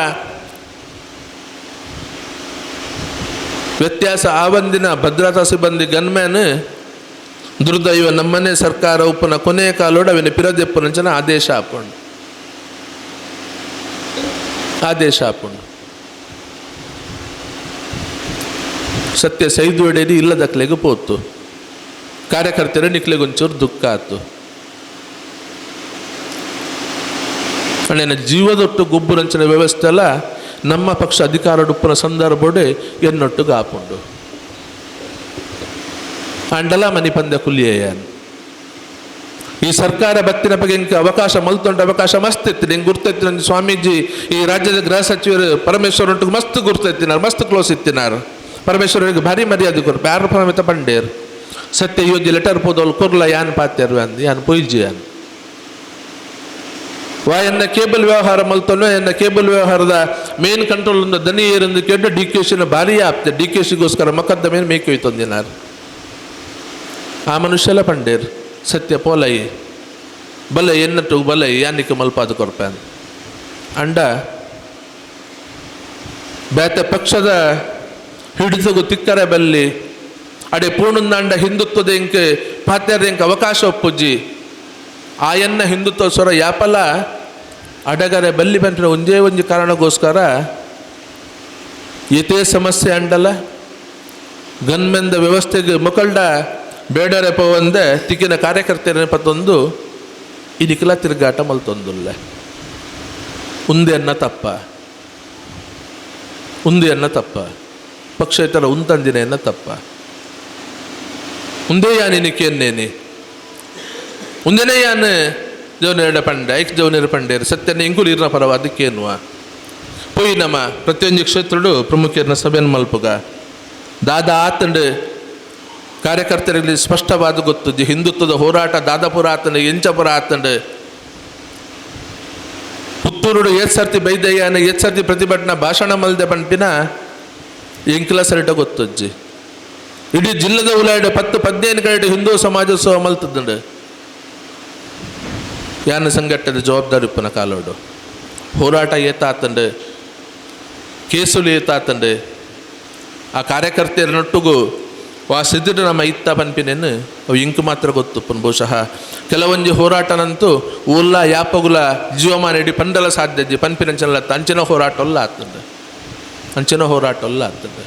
ವ್ಯತ್ಯಾಸ ಆವಂದಿನ ಭದ್ರತಾ ಸಿಬ್ಬಂದಿ ಗನ್ಮ್ಯಾನ್ ದುರ್ದೈವ ನಮ್ಮನೆ ಸರ್ಕಾರ ಉಪ್ಪನ ಕೊನೆಯ ಕಾಲೋಡ ಅವನ ಪಿರದೆಪ್ಪುನಂಚನ ಆದೇಶ ಹಾಕೊಂಡು ಆದೇಶ ಹಾಕೊಂಡು ಸತ್ಯ ಸೈದು ಎಡೇರಿ ಇಲ್ಲದಕ್ಲೆಗೆ ಪೋತು ಕಾರ್ಯಕರ್ತರು ನಿಕ್ಲೆಗೊಂಚೂರು ದುಃಖ ಆತು. ಅಣ್ಣನ ಜೀವದೊಟ್ಟು ಗೊಬ್ಬರಂಚಿನ ವ್ಯವಸ್ಥೆ ಅಲ್ಲ ನಮ್ಮ ಪಕ್ಷ ಅಧಿಕಾರಡುಪ್ಪನ ಸಂದರ್ಭೋಡೆ ಎನ್ನೊಟ್ಟು ಆಪುಂಡು ಅಂಡಲ ಮನಿ ಪಂದ್ಯ ಕುಲಿಯನ್ ಈ ಸರ್ಕಾರ ಬತ್ತಿನ ಬಗ್ಗೆ ಇಂಕ ಅವಕಾಶ ಮಲ್ತೊಂಡು ಅವಕಾಶ ಮಸ್ತ್ ಇತ್ತು. ನಿಂಗೆ ಗುರ್ತೈತಿ ನನ್ನ ಸ್ವಾಮೀಜಿ ಈ ರಾಜ್ಯದ ಗೃಹ ಸಚಿವರು ಪರಮೇಶ್ವರ್ ಉಂಟು ಮಸ್ತ್ ಗುರ್ತೈತಿನಾರು, ಮಸ್ತ್ ಕ್ಲೋಸ್ ಇತ್ತಿನಾರು. ಪರಮೇಶ್ವರರಿಗೆ ಭಾರಿ ಮರ್ಯಾದೆ ಕೊರು ಯಾರು ಪರಮಿತ ಪಂಡೇರು ಸತ್ಯ ಯೋಜಿ ಲೆಟರ್ ಪೋದೋಲ್ ಕೊರ್ಲ ಯಾನ್ ಪಾತ್ಯರು ಅಂದ್ ಯಾನ್ ಪೊಯ್ಜಿ ಯಾನ್ ವಾ ಎನ್ನ ಕೇಬಲ್ ವ್ಯವಹಾರ ಮಲ್ತೊನ್ನು ಎನ್ನ ಕೇಬಲ್ ವ್ಯವಹಾರದ ಮೇನ್ ಕಂಟ್ರೋಲ್ ಒಂದು ದನಿ ಏರಂದು ಕೇಂದ್ರ ಡಿ ಕೆ ಶಿನ ಭಾರಿ ಆಪ್ತೆ ಡಿ ಕೆ ಶಿಗೋಸ್ಕರ ಮಕ್ಕದ್ದ ಮೇಲೆ ಮೇಕೆ ಹೋಯ್ತೊಂದಿನಾರು ಆ ಮನುಷ್ಯಲ ಪಂಡೇರ್ ಸತ್ಯ ಪೋಲೈ ಬಲ ಎನ್ನಟ್ಟು ಬಲ ಯಾನಿಕ ಮಲ್ಪಾದ ಕೊರ್ಪಾನ್ ಅಂಡ ಬೇತೆ ಪಕ್ಷದ ಹಿಡಿತಗು ತಿಕ್ಕರೆ ಬಲ್ಲಿ ಅಡೆ ಪೂರ್ಣಂದಾಂಡ ಹಿಂದುತ್ವದ ಇಂಕ್ ಪಾತ್ಯರ ಇಂಕ್ ಅವಕಾಶ ಒಪ್ಪುಜ್ಜಿ ಆಯನ್ನ ಹಿಂದುತ್ವ ಸ್ವರ ಯಾಪಲ ಅಡಗರೆ ಬಲ್ಲಿ ಬಂದ್ರೆ ಒಂದೇ ಒಂಜಿ ಕಾರಣಕ್ಕೋಸ್ಕರ ಏತೇ ಸಮಸ್ಯೆ ಅಂಡಲ ಗನ್ಮೆಂದ ವ್ಯವಸ್ಥೆಗೆ ಮುಖಂಡ ಬೇಡರೆ ಪೋವಂದೆ ತಿಕ್ಕಿನ ಕಾರ್ಯಕರ್ತರ ಪತ್ತೊಂದು ಇದಕ್ಕೆಲ್ಲ ತಿರುಗಾಟ ಮಲ್ತೊಂದುಲ್ಲೆ ಉಂದೆಯನ್ನ ತಪ್ಪ ಉಂದೆಯನ್ನ ತಪ್ಪ ಪಕ್ಷೇತರ ಉಂತಂದಿನ ತಪ್ಪ ಉಂದೇ ಯಾನಿನಿಕೆನ್ನೇನಿ ಉಂದೆನೇ ಯಾನ್ ಜವನೇರ ಪಂಡೆ ಐಕ್ ಜವನೇರ ಪಂಡೇರು ಸತ್ಯನ ಇಂಕುಲು ಇರ್ನ ಪರವಾದಕ್ಕೇನುವ ಪೋಯಿ ನಮ್ಮ ಪ್ರತಿಯೊಂದು ಕ್ಷೇತ್ರಡು ಪ್ರಮುಖರನ್ನ ಸಭೆಯನ್ನು ಮಲ್ಪುಗ ದಾದಾ ಆತಂಡು ಕಾರ್ಯಕರ್ತರಲ್ಲಿ ಸ್ಪಷ್ಟವಾದ ಗೊತ್ತು ಹಿಂದುತ್ವದ ಹೋರಾಟ ದಾದಾಪುರ ಆತಂಡು ಎಂಚಪುರ ಆತಂಡು ಪುತ್ತೂರುಡು ಏತ್ ಸರ್ತಿ ಬೈದಯ್ಯಾನ ಏತ್ ಸರ್ತಿ ಪ್ರತಿಭಟನಾ ಭಾಷಣ ಮಲ್ದೆ ಪನ್ಪಿನ ಎಂಕ್ಲ ಸರಿಟ ಗೊತ್ತಜ್ಜಿ ಇಡೀ ಜಿಲ್ಲೆದ ಉಲಾಯ್ಡು 10 15 ಕಡೆ ಹಿಂದೂ ಸಮಾಜೋತ್ಸವ ಮಲ್ತದಂಡು ಯಾನ ಸಂಘಟನೆ ಜವಾಬ್ದಾರಿ ಉಪ್ಪನ ಕಾಲೋಡು ಹೋರಾಟ ಏತಾತಂಡು ಕೇಸುಲು ಏತಾತಂಡು ಆ ಕಾರ್ಯಕರ್ತೆಯರನ್ನೊಟ್ಟಿಗೂ ವಾ ಸಿದ್ಧರು ನಮ್ಮ ಇತ್ತ ಪನ್ಪಿನೇನು ಅವು ಇಂಕು ಮಾತ್ರ ಗೊತ್ತುಪ್ಪನು ಬಹುಶಃ ಕೆಲವೊಂಜಿ ಹೋರಾಟನಂತೂ ಊಲ್ಲ ಯಾಪಗುಲ ಜೀವಮಾನ ಇಡೀ ಪಂಡಲ ಸಾಧ್ಯ ಪನ್ಪಿನಂಚನಲ್ಲ ಅಂಚಿನ ಹೋರಾಟ ಅಲ್ಲ ಆತಂಡು ಅಂಚಿನ ಹೋರಾಟ ಅಲ್ಲ ಆತಂಡು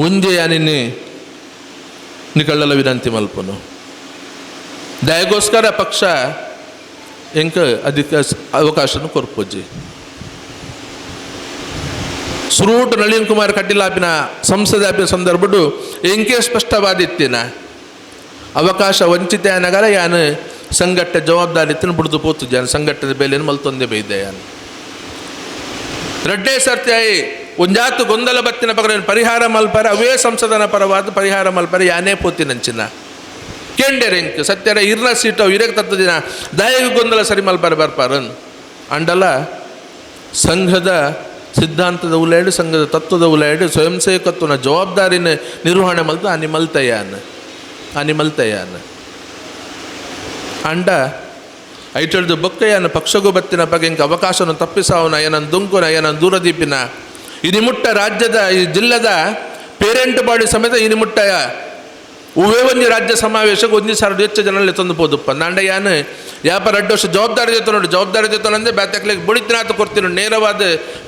ಒಂಜೆ ಯಾನಿನ್ನಿ ನಿಕಳ್ಳಲ ವಿನಂತಿ ಮಲ್ಪನು. ದಯಗೋಸ್ಕರ ಪಕ್ಷ ಎಂಕ ಅಧಿಕ ಅವಕಾಶನು ಕೊರ್ಪುಜಿ. ಸುರೂಟ್ ನಳಿನ್ ಕುಮಾರ್ ಕಟೀಲಾಪಿನ ಸಂಸದ ಆಪಿನ ಸಂದರ್ಭಡು ಎಂಕೆ ಸ್ಪಷ್ಟವಾದಿತ್ತಿನ ಅವಕಾಶ ವಂಚಿತ ಅನಗರ ಯಾನು ಸಂಘಟನೆ ಜವಾಬ್ದಾರಿ ಇತ್ತಿನ ಬುಡ್ದು ಪೋತು ಜಾನ್ ಸಂಘಟನೆ ಬೇಲೆಯನ್ನು ಮಲ್ತೊಂದೆ ಬೈದೆ. ಯಾನು ರಡ್ಡೇ ಸರ್ತಿ ಒಂಜಾತು ಗೊಂದಲ ಬತ್ತಿನ ಪಗರ ಪರಿಹಾರ ಮಲ್ಪರ ಅವೇ ಸಂಸದನ ಪರವಾದ ಪರಿಹಾರ ಮಲ್ಪರ ಯಾನೇ ಪೋತಿನಂಚಿನ ಕೇಂಡೆರ್ ಎಂಕ್ ಸತ್ಯರ ಇರ್ನ ಸೀಟು ಇರಕ್ಕೆ ತತ್ತ ದಿನ ದಾಯಗ ಗೊಂದಲ ಸರಿ ಮಲ್ಪರ ಬರ್ಪಾರನ್ ಅಂಡಲ ಸಂಘದ ಸಿದ್ಧಾಂತದ ಉಲೇಡು ಸಂಘದ ತತ್ವದ ಉಲೇಡು ಸ್ವಯಂ ಸೇವಕತ್ವನ ಜವಾಬ್ದಾರಿನ ನಿರ್ವಹಣೆ ಮಲ್ತ ಅನಿ ಮಲ್ತಯ್ಯಾನ್ ಅನಿ ಮಲ್ತಯ್ಯಾನ್ ಅಂಡ ಐಟಳ್ದು ಬೊಕ್ಕಯ್ಯನ ಪಕ್ಷಗೂ ಬತ್ತಿನ ಬಗ್ಗೆ ಇಂಕ ಅವಕಾಶವನ್ನು ತಪ್ಪಿಸಾವನ ಏನನ್ ದುಂಕುನ ಏನನ್ ದೂರದೀಪಿನ ಇನಿಮುಟ್ಟ ರಾಜ್ಯದ ಈ ಜಿಲ್ಲೆದ ಪೇರೆಂಟ್ ಬಾಡಿ ಸಮೇತ ಇನಿಮುಟ್ಟ ಉವೇ ಒಂಜಿ ರಾಜ್ಯ ಸಮಾವೇಶಕ್ಕೆ ಒಂಜಿ ಸಾವಿರದ ಹೆಚ್ಚು ಜನರಲ್ಲಿ ತಂದು ಪೋದುಪ್ಪ. ನಾಂಡ ಯಾನು ಯಾಪ 2 ವರ್ಷ ಜವಾಬ್ದಾರಿ ಜೊತೆ ನೋಡಿ ಜವಾಬ್ದಾರಿ ಜೊತೆ ಅಂದೆ ಬ್ಯಾತಕ್ಲಿಗೆ ಬುಡಿತಿನಾಥ ಕೊಡ್ತೀನಿ ನೇರವಾದ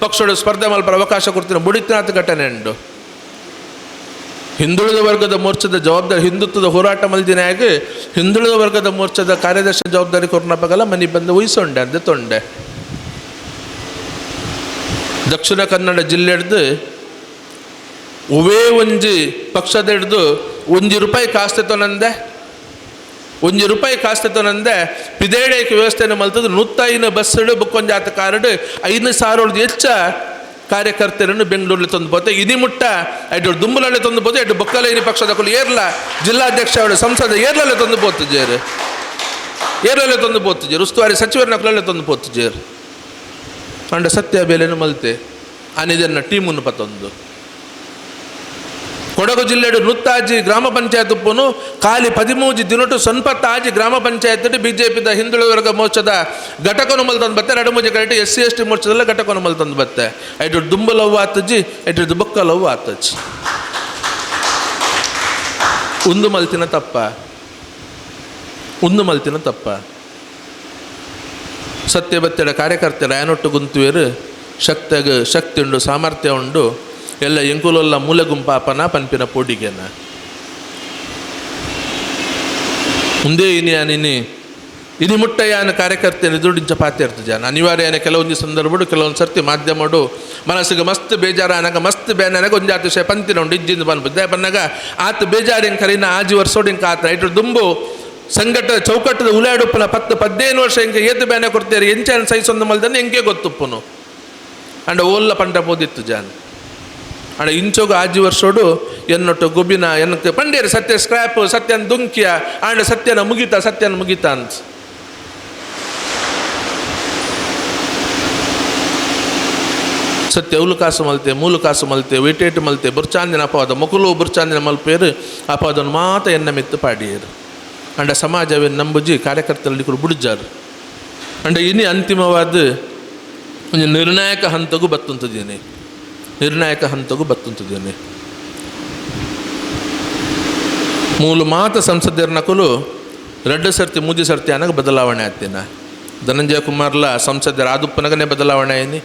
ಪಕ್ಷಗಳು ಸ್ಪರ್ಧೆ ಮಲ್ಪ ಅವಕಾಶ ಕೊಡ್ತೀನಿ ಬುಡಿತಿನಾಥ ಘಟನೆ ಉಂಡು. ಹಿಂದುಳಿದ ವರ್ಗದ ಮೋರ್ಚಾದ ಜವಾಬ್ದಾರಿ ಹಿಂದುತ್ವದ ಹೋರಾಟ ಮಲ್ದಿನಾಗ ಹಿಂದುಳಿದ ವರ್ಗದ ಮೋರ್ಚಾದ ಕಾರ್ಯದರ್ಶಿ ಜವಾಬ್ದಾರಿ ಕೊರ್ನಪಗಲ ಮನಿ ಬಂದು ವಹಿಸೊಂಡೆ ಅಂದೆ ತೊಂಡೆ. ದಕ್ಷಿಣ ಕನ್ನಡ ಜಿಲ್ಲೆ ಹಿಡ್ದು ಉವೇ ಒಂಜಿ ಪಕ್ಷದ ಹಿಡ್ದು 1 ರೂಪಾಯಿ ಕಾಸ್ತೆತೊನಂದೆ 1 ರೂಪಾಯಿ ಕಾಸ್ತೆತೊನಂದೆ ಪಿದೇಡೇಕೆ ವ್ಯವಸ್ಥೆಯನ್ನು ಮಲ್ತದ್ದು 105 ಬಸ್ ಬುಕ್ಕೊಂಜಾತ ಕಾರಡು 5,000 ಹೆಚ್ಚ ಕಾರ್ಯಕರ್ತರನ್ನು ಬೆಂಗಳೂರಲ್ಲಿ ತಂದು ಪೋತೆ. ಇನಿ ಮುಟ್ಟ ಐಟು ದುಂಬುಲಲ್ಲಿ ತಂದು ಪೋತೆ ಐಟು ಬೊಕ್ಕಲ ಇನಿ ಪಕ್ಷದ ಕೊಲು ಏರ್ಲ ಜಿಲ್ಲಾಧ್ಯಕ್ಷ ಅವಳು ಸಂಸದ ಏರ್ಲಲ್ಲೇ ತಂದು ಪೋತು ಜೇರು ಏರ್ಲಲ್ಲೇ ತಂದು ಪೋತು ಜೇರು ಉಸ್ತುವಾರಿ ಸಚಿವರನ್ನ ಕೊಲಲ್ಲೇ ತಂದು ಪೋತು ಜೇರು ಅಂಡ ಸತ್ಯ ಬೇಲೆನು ಮಲ್ತೆ ಅನಿದನ್ನ ಟೀಮನ್ನು ಪತ್ತೊಂದು ಕೊಡಗು ಜಿಲ್ಲೆಡು 106 ಗ್ರಾಮ ಪಂಚಾಯತ್ ಉಪ್ಪುನು ಖಾಲಿ 13 ದಿನಟು 96 ಗ್ರಾಮ ಪಂಚಾಯತ್ ಬಿಜೆಪಿದ ಹಿಂದುಳಿದ ವರ್ಗ ಮೋರ್ಚಾದ ಘಟಕನು ಮಲ್ತಂದು ಬತ್ತೆ 2 ಕರೆಕ್ಟ್ SC ST ಮೋರ್ಚಾದಲ್ಲ ಘಟಕನು ಮಲ್ತಂದು ಬತ್ತೆ. ಐಟು ದುಂಬಲವ್ವ ಆತಜ್ಜಿ ಐಟು ಬೊಕ್ಕಲವ್ವ ಆತಜ್ಜಿ ಒಂದು ಮಲ್ತಿನ ತಪ್ಪ ಒಂದು ಮಲ್ತಿನ ತಪ್ಪ. ಸತ್ಯಬತ್ತೆಡ ಕಾರ್ಯಕರ್ತರ ಯಾನೊಟ್ಟು ಗುಂತುವೇರು ಶಕ್ತಿಗೆ ಶಕ್ತಿ ಉಂಡು ಸಾಮರ್ಥ್ಯ ಉಂಡು ಎಲ್ಲ ಎಂಕುಲೊಲ್ಲ ಮೂಲೆ ಗುಂಪಾಪನ ಪನ್ಪಿನ ಪೋಡಿಗೆನ ಮುಂದೆ ಇನಿ ಇನಿ ಮುಟ್ಟಯಾನ ಕಾರ್ಯಕರ್ತನ ದುಡ್ಡಿಂಚ ಪಾತೆ ಇರ್ತದೆ ಜಾನ ಅನಿವಾರ್ಯನ ಕೆಲವೊಂದು ಸಂದರ್ಭಡು ಕೆಲವೊಂದು ಸರ್ತಿ ಮಾಧ್ಯಮಡು ಮನಸ್ಸಿಗೆ ಮಸ್ತ್ ಬೇಜಾರ ಅನಗ ಮಸ್ತ್ ಬೇನಾಗ ಒಂಜಾತ ವಿಷಯ ಪಂತಿನ ಉಂಡು ಇಜ್ಜಿಂದ ಪನ್ಪು ಪನ್ನಾಗ ಆತ ಬೇಜಾರು ಹೆಂಗೆ ಕರೀನ ಆಜಿ ವರ್ಷೋಡು ಹಿಂಗೆ ಆತ ಇಟ್ಟು ದುಂಬು ಸಂಘಟ ಚೌಕಟ್ಟದ ಉಲಾಡುಪ್ಪನ 10 15 ವರ್ಷ ಹಿಂಗೆ ಏತು ಬೇನೆ ಕೊಡ್ತೀರಿ ಎಂಚಾನ ಸೈಸೊಂದು ಮಲ್ದನ್ನು ಹೆಂಗೆ ಗೊತ್ತುಪ್ಪನು ಅಂಡ ಓಲ್ಲ ಪಂಟ ಪೋದಿತ್ತು ಜಾನ್ ಅಂಡ ಇಂಚೋಗ ಆಜಿ ವರ್ಷೋಡು ಎನ್ನೊಟ್ಟು ಗುಬ್ಬಿನ ಎನ್ನಕ್ಕೆ ಪಂಡೇರು ಸತ್ಯ ಸ್ಕ್ರ್ಯಾಪ್ ಸತ್ಯನ ದುಂಕಿಯ ಆಂಡ ಸತ್ಯನ ಮುಗಿತ ಸತ್ಯನ ಮುಗಿತ ಅಂತ ಸತ್ಯ ಉಲು ಕಾಸು ಮಲ್ತೆ ಮೂಲು ಕಾಸು ಮಲ್ತೆ ವೇಟೇಟು ಮಲ್ತೆ ಬುರ್ಚಾಂದಿನ ಅಪವಾದ ಮೊಕಲು ಬುರ್ಚಾಂದಿನ ಮಲ್ಪೇರು ಅಪವಾದನ್ನು ಮಾತ ಎನ್ನ ಮೆತ್ತು ಪಾಡಿಯರು ಅಂಡ ಸಮಾಜವೇ ನಂಬುಜಿ ಕಾರ್ಯಕರ್ತರಲ್ಲಿ ಕೂಡ ಬುಡ್ಜಾರು ಅಂಡ ಇನಿ ಅಂತಿಮವಾದ ಒಂದು ನಿರ್ಣಾಯಕ ಹಂತಗೂ ಬತ್ತುಂತಿದ್ದೇನೆ ನಿರ್ಣಾಯಕ ಹಂತಗೂ ಬತ್ತುಂತಿದ್ದೇನೆ. ಮೂಲ ಮಾತ ಸಂಸದರ ನಕಲು 2 ಸರ್ತಿ 3 ಸರ್ತಿ ಅನಗ ಬದಲಾವಣೆ ಆಗ್ತೀನ. ಧನಂಜಯ ಕುಮಾರ್ಲ ಸಂಸದರ ಆದುಪ್ಪನಗನೇ ಬದಲಾವಣೆ ಆಯ್ನಿ,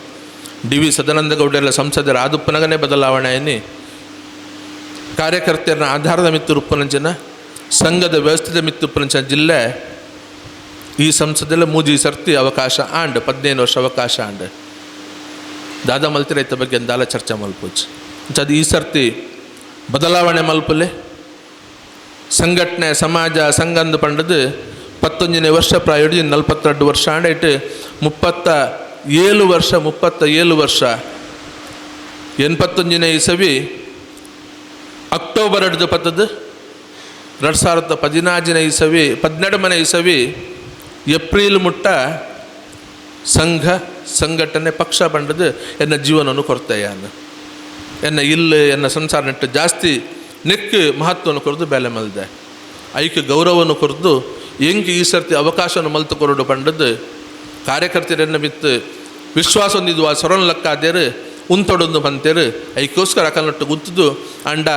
ಡಿ ವಿ ಸದಾನಂದ ಗೌಡರ ಸಂಸದರ ಆದುಪ್ಪನಗನೇ ಬದಲಾವಣೆ ಆಯ್ನಿ. ಕಾರ್ಯಕರ್ತರನ್ನ ಆಧಾರದ ಮಿತ್ತುರುಪ್ಪನಂಚಿನ ಸಂಘದ ವ್ಯವಸ್ಥೆದ ಮಿತ್ತುಪ್ಪನಂಚಿನ ಜಿಲ್ಲೆ ಈ ಸಂಸದಲ್ಲೇ 3 ಸರ್ತಿ ಅವಕಾಶ ಆಂಡ್ 15 ವರ್ಷ ಅವಕಾಶ ಆಂಡ್ ದಾದಾ ಮಲ್ತಿರೈತ ಬಗ್ಗೆ ಅಂದಾಲ ಚರ್ಚೆ ಮಲ್ಪುಜ್ ಅದು ಈ ಸರ್ತಿ ಬದಲಾವಣೆ ಮಲ್ಪಲೆ ಸಂಘಟನೆ ಸಮಾಜ ಸಂಘಂದು ಪಂಡದು 19ನೇ ವರ್ಷ ಪ್ರಾಯ 42 ವರ್ಷ ಆಂಡ್ 37 ವರ್ಷ 37 ವರ್ಷ 81ನೇ ಇಸವಿ ಅಕ್ಟೋಬರ್ 2 ಪತ್ತದು 2014ನೇ ಇಸವಿ 12ನೇ ಇಸವಿ ಏಪ್ರಿಲ್ ಮುಟ್ಟ ಸಂಘ ಸಂಘಟನೆ ಪಕ್ಷ ಬಂಡದು ಎನ್ನ ಜೀವನವನ್ನು ಕೊರತೆಯಾನ ಎನ್ನ ಇಲ್ಲ ಎನ್ನ ಸಂಸಾರ ನೆಟ್ಟು ಜಾಸ್ತಿ ನೆಕ್ಕು ಮಹತ್ವವನ್ನು ಕೊರದು ಬೇಲೆ ಮಲ್ದೆ ಐಕೆ ಗೌರವವನ್ನು ಕೊರದು ಎಂಕ್ ಈ ಸರ್ತಿ ಅವಕಾಶವನ್ನು ಮಲ್ತು ಕೊರಡು ಪಂಡದ್ದು ಕಾರ್ಯಕರ್ತರನ್ನ ಬಿತ್ತು ವಿಶ್ವಾಸ ಹೊಂದಿದ್ದು ಆ ಸೊರನ್ ಲಕ್ಕಾದೇರು ಉಂತೊಡೊಂದು ಬಂತೇರು ಐಕೋಸ್ಕರ ಅಕಲ್ನೊಟ್ಟು ಗುಂತದ್ದು ಅಂಡ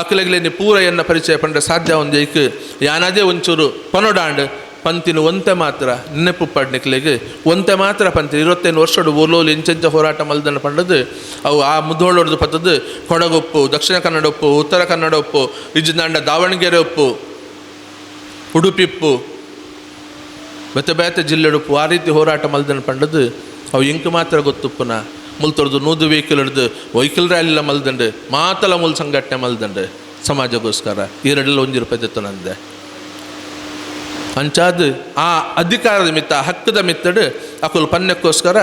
ಅಕಲಗಲೇನಿ ಪೂರ ಎನ್ನ ಪರಿಚಯ ಪಂಡ ಸಾಧ್ಯ ಒಂದು ಐಕ್ ಯಾನಾದೇ ಒಂಚೂರು ಪನೊಡಾಂಡ್ ಪಂತಿನ ಒಂತೆ ಮಾತ್ರ ನೆನಪು ಪಡ್ನಿಕ್ಲೆಗ್ ಒಂತೆ ಮಾತ್ರ ಪಂತಿ 25 ವರ್ಷಡು ಓಲೋಲು ಇಂಚೆಂಚ ಹೋರಾಟ ಮಲ್ದನ ಪಂಡದು ಅವು ಆ ಮುಧೋಳೊಡ್ದು ಪತ್ತದು ಕೊಡಗೊಪ್ಪು, ದಕ್ಷಿಣ ಕನ್ನಡ ಉಪ್ಪು, ಉತ್ತರ ಕನ್ನಡ ಉಪ್ಪು, ಇಜ್ಜಿಂದಾಂಡ ದಾವಣಗೆರೆ ಉಪ್ಪು, ಉಡುಪಿಪ್ಪು, ಬೇತೆ ಬೇತೆ ಜಿಲ್ಲೆಡುಪ್ಪು ಆ ರೀತಿ ಹೋರಾಟ ಮಲ್ದನ ಪಂಡದು ಅವು ಇಂಕ್ ಮಾತ್ರ ಗೊತ್ತುಪ್ಪುನ ಮುಲ್ತೊಡ್ದು ನೂದು ವೆಹಿಕಲ್ ಹಿಡ್ದು ವೆಹಿಕಲ್ ರ್ಯಾಲಿಲ ಮಲ್ದಂಡು ಮಾತಲ ಮುಲ್ ಸಂಘಟನೆ ಮಲ್ದಂಡು ಸಮಾಜಕ್ಕೋಸ್ಕರ ಈರಡೆಲ್ಲ ಒಂಜಿ ರೂಪಾಯಿ ತೆತ್ತನಂದೆ ಅಂಚಾದ ಆ ಅಧಿಕಾರದ ಮಿತ್ತ ಹಕ್ಕದ ಮಿತ್ತಡು ಅಕುಲು ಪನ್ಯಕ್ಕೋಸ್ಕರ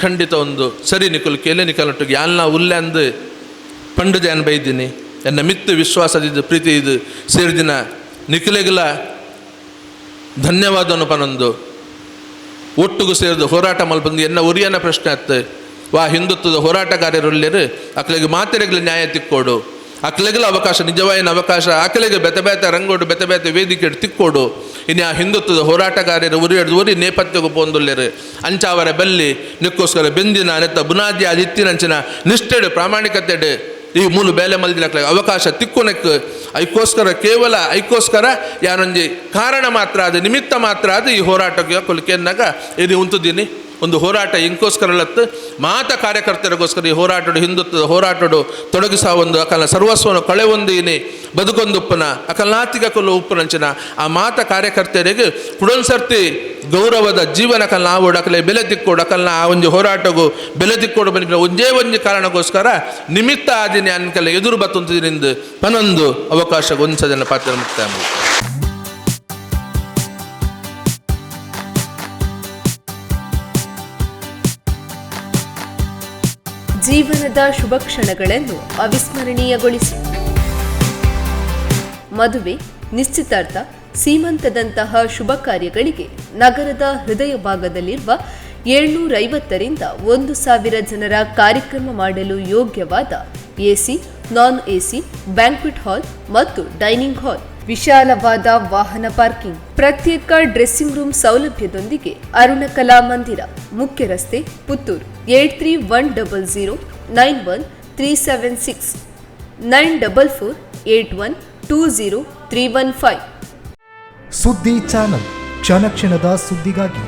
ಖಂಡಿತ ಒಂದು ಸರಿ ನಿಕುಲು ಕೇಲೆ ನಿಕಲೊಟ್ಟಿಗೆ ಯಾಲ್ನ ಉಲ್ಲೆ ಅಂದು ಪಂಡದೆ ಅನ್ ಬೈದಿನಿ ಎನ್ನ ಮಿತ್ತು ವಿಶ್ವಾಸದಿದ್ದು ಪ್ರೀತಿ ಇದು ಸೇರಿದಿನ ನಿಖಿಲೆಗಲ ಧನ್ಯವಾದನು ಪನೊಂದು ಒಟ್ಟುಗು ಸೇರಿದು ಹೋರಾಟ ಮಲ್ಪಂದು ಎನ್ನ ಉರಿಯನ ಪ್ರಶ್ನೆ ಅತ್ತು ವಾ ಹಿಂದುತ್ವದ ಹೋರಾಟಗಾರರುಲ್ಲೇರು ಅಕ್ಲೆಗೆ ಮಾತೆರೆಗ್ಲ ನ್ಯಾಯ ತಿಕ್ಕೋಡು ಅಕ್ಲೆಗಲ ಅವಕಾಶ ನಿಜವಾಯಿನ ಅವಕಾಶ ಅಕ್ಲೆಗೆ ಬೆತೆ ಬೇತೆ ರಂಗೋಡು ಬೆತೆ ಬೇತೆ ವೇದಿಕೆ ತಿಕ್ಕೋಡು ಇನ್ನು ಆ ಹಿಂದುತ್ವದ ಹೋರಾಟಗಾರರು ಉರಿಯಡ್ದು ಉರಿ ನೇಪಥ್ಯಗೂ ಪೋಂದುಲ್ಲೇರು ಅಂಚಾವರ ಬಲ್ಲಿ ನಿಕ್ಕೋಸ್ಕರ ಬೆಂದಿನ ನೆತ್ತ ಬುನಾದಿ ಅದಿತ್ತಿನಂಚಿನ ನಿಷ್ಠೆಡು ಪ್ರಾಮಾಣಿಕತೆಡು ಈ ಮೂಲು ಬೇಲೆ ಮಲ್ದಿನ ಅವಕಾಶ ತಿಕ್ಕುನೆಕ್ ಐಕೋಸ್ಕರ ಕೇವಲ ಐಕೋಸ್ಕರ ಯಾರೊಂಜಿ ಕಾರಣ ಮಾತ್ರ ಅದು ನಿಮಿತ್ತ ಮಾತ್ರ ಅದು ಈ ಹೋರಾಟಕ್ಕೆ ಕೊಲಿಕೆನ್ನಾಗ ಇದು ಉಂತುದೀನಿ ಒಂದು ಹೋರಾಟ ಇಂಕೋಸ್ಕರಲತ್ತು ಮಾತ ಕಾರ್ಯಕರ್ತರಿಗೋಸ್ಕರ ಈ ಹೋರಾಟಡು ಹಿಂದುತ್ವದ ಹೋರಾಟಡು ತೊಡಗಿಸ ಒಂದು ಅಕಲ ಸರ್ವಸ್ವನು ಕಳೆ ಒಂದೀನಿ ಬದುಕೊಂದುಪ್ಪನ ಅಕಲ್ನಾತಿಗ ಕೊಲ್ಲು ಉಪ್ಪುನಂಚಿನ ಆ ಮಾತ ಕಾರ್ಯಕರ್ತರಿಗೆ ಕುಡೊನ್ಸರ್ತಿ ಗೌರವದ ಜೀವನ ಕಲ್ನ ಆವೋಡು ಅಕಲೆ ಬೆಲೆ ತಿಕ್ಕೋಡು ಅಕಲ್ನ ಆ ಒಂದು ಹೋರಾಟಗೂ ಬೆಲೆ ತಿಕ್ಕೋಡು ಬನ್ನಿ ಒಂದೇ ಒಂಜಿ ಕಾರಣಕ್ಕೋಸ್ಕರ ನಿಮಿತ್ತ ಆದಿನಿ ಅನ್ಕಲ್ಲ ಎದುರು ಬತ್ತುಂತಿನಿಂದ ಪನೊಂದು ಅವಕಾಶ ಒಂದ್ಸದನ್ನ ಪಾತ್ರ ಮುಕ್ತಾಯ. ಜೀವನದ ಶುಭ ಕ್ಷಣಗಳನ್ನು ಅವಿಸ್ಮರಣೀಯಗೊಳಿಸಿ ಮದುವೆ, ನಿಶ್ಚಿತಾರ್ಥ, ಸೀಮಂತದಂತಹ ಶುಭ ಕಾರ್ಯಗಳಿಗೆ ನಗರದ ಹೃದಯ ಭಾಗದಲ್ಲಿರುವ 750ರಿಂದ 1000 ಜನರ ಕಾರ್ಯಕ್ರಮ ಮಾಡಲು ಯೋಗ್ಯವಾದ AC, non AC, banquet hall ಮತ್ತು ಡೈನಿಂಗ್ ಹಾಲ್, ವಿಶಾಲವಾದ ವಾಹನ ಪಾರ್ಕಿಂಗ್, ಪ್ರತ್ಯೇಕ ಡ್ರೆಸ್ಸಿಂಗ್ ರೂಮ್ ಸೌಲಭ್ಯದೊಂದಿಗೆ ಅರುಣಕಲಾ ಮಂದಿರ, ಮುಖ್ಯ ರಸ್ತೆ, ಪುತ್ತೂರು 831009 1376 9448120315. ಸುದ್ದಿ ಚಾನಲ್ ಕ್ಷಣ ಕ್ಷಣದ ಸುದ್ದಿಗಾಗಿ.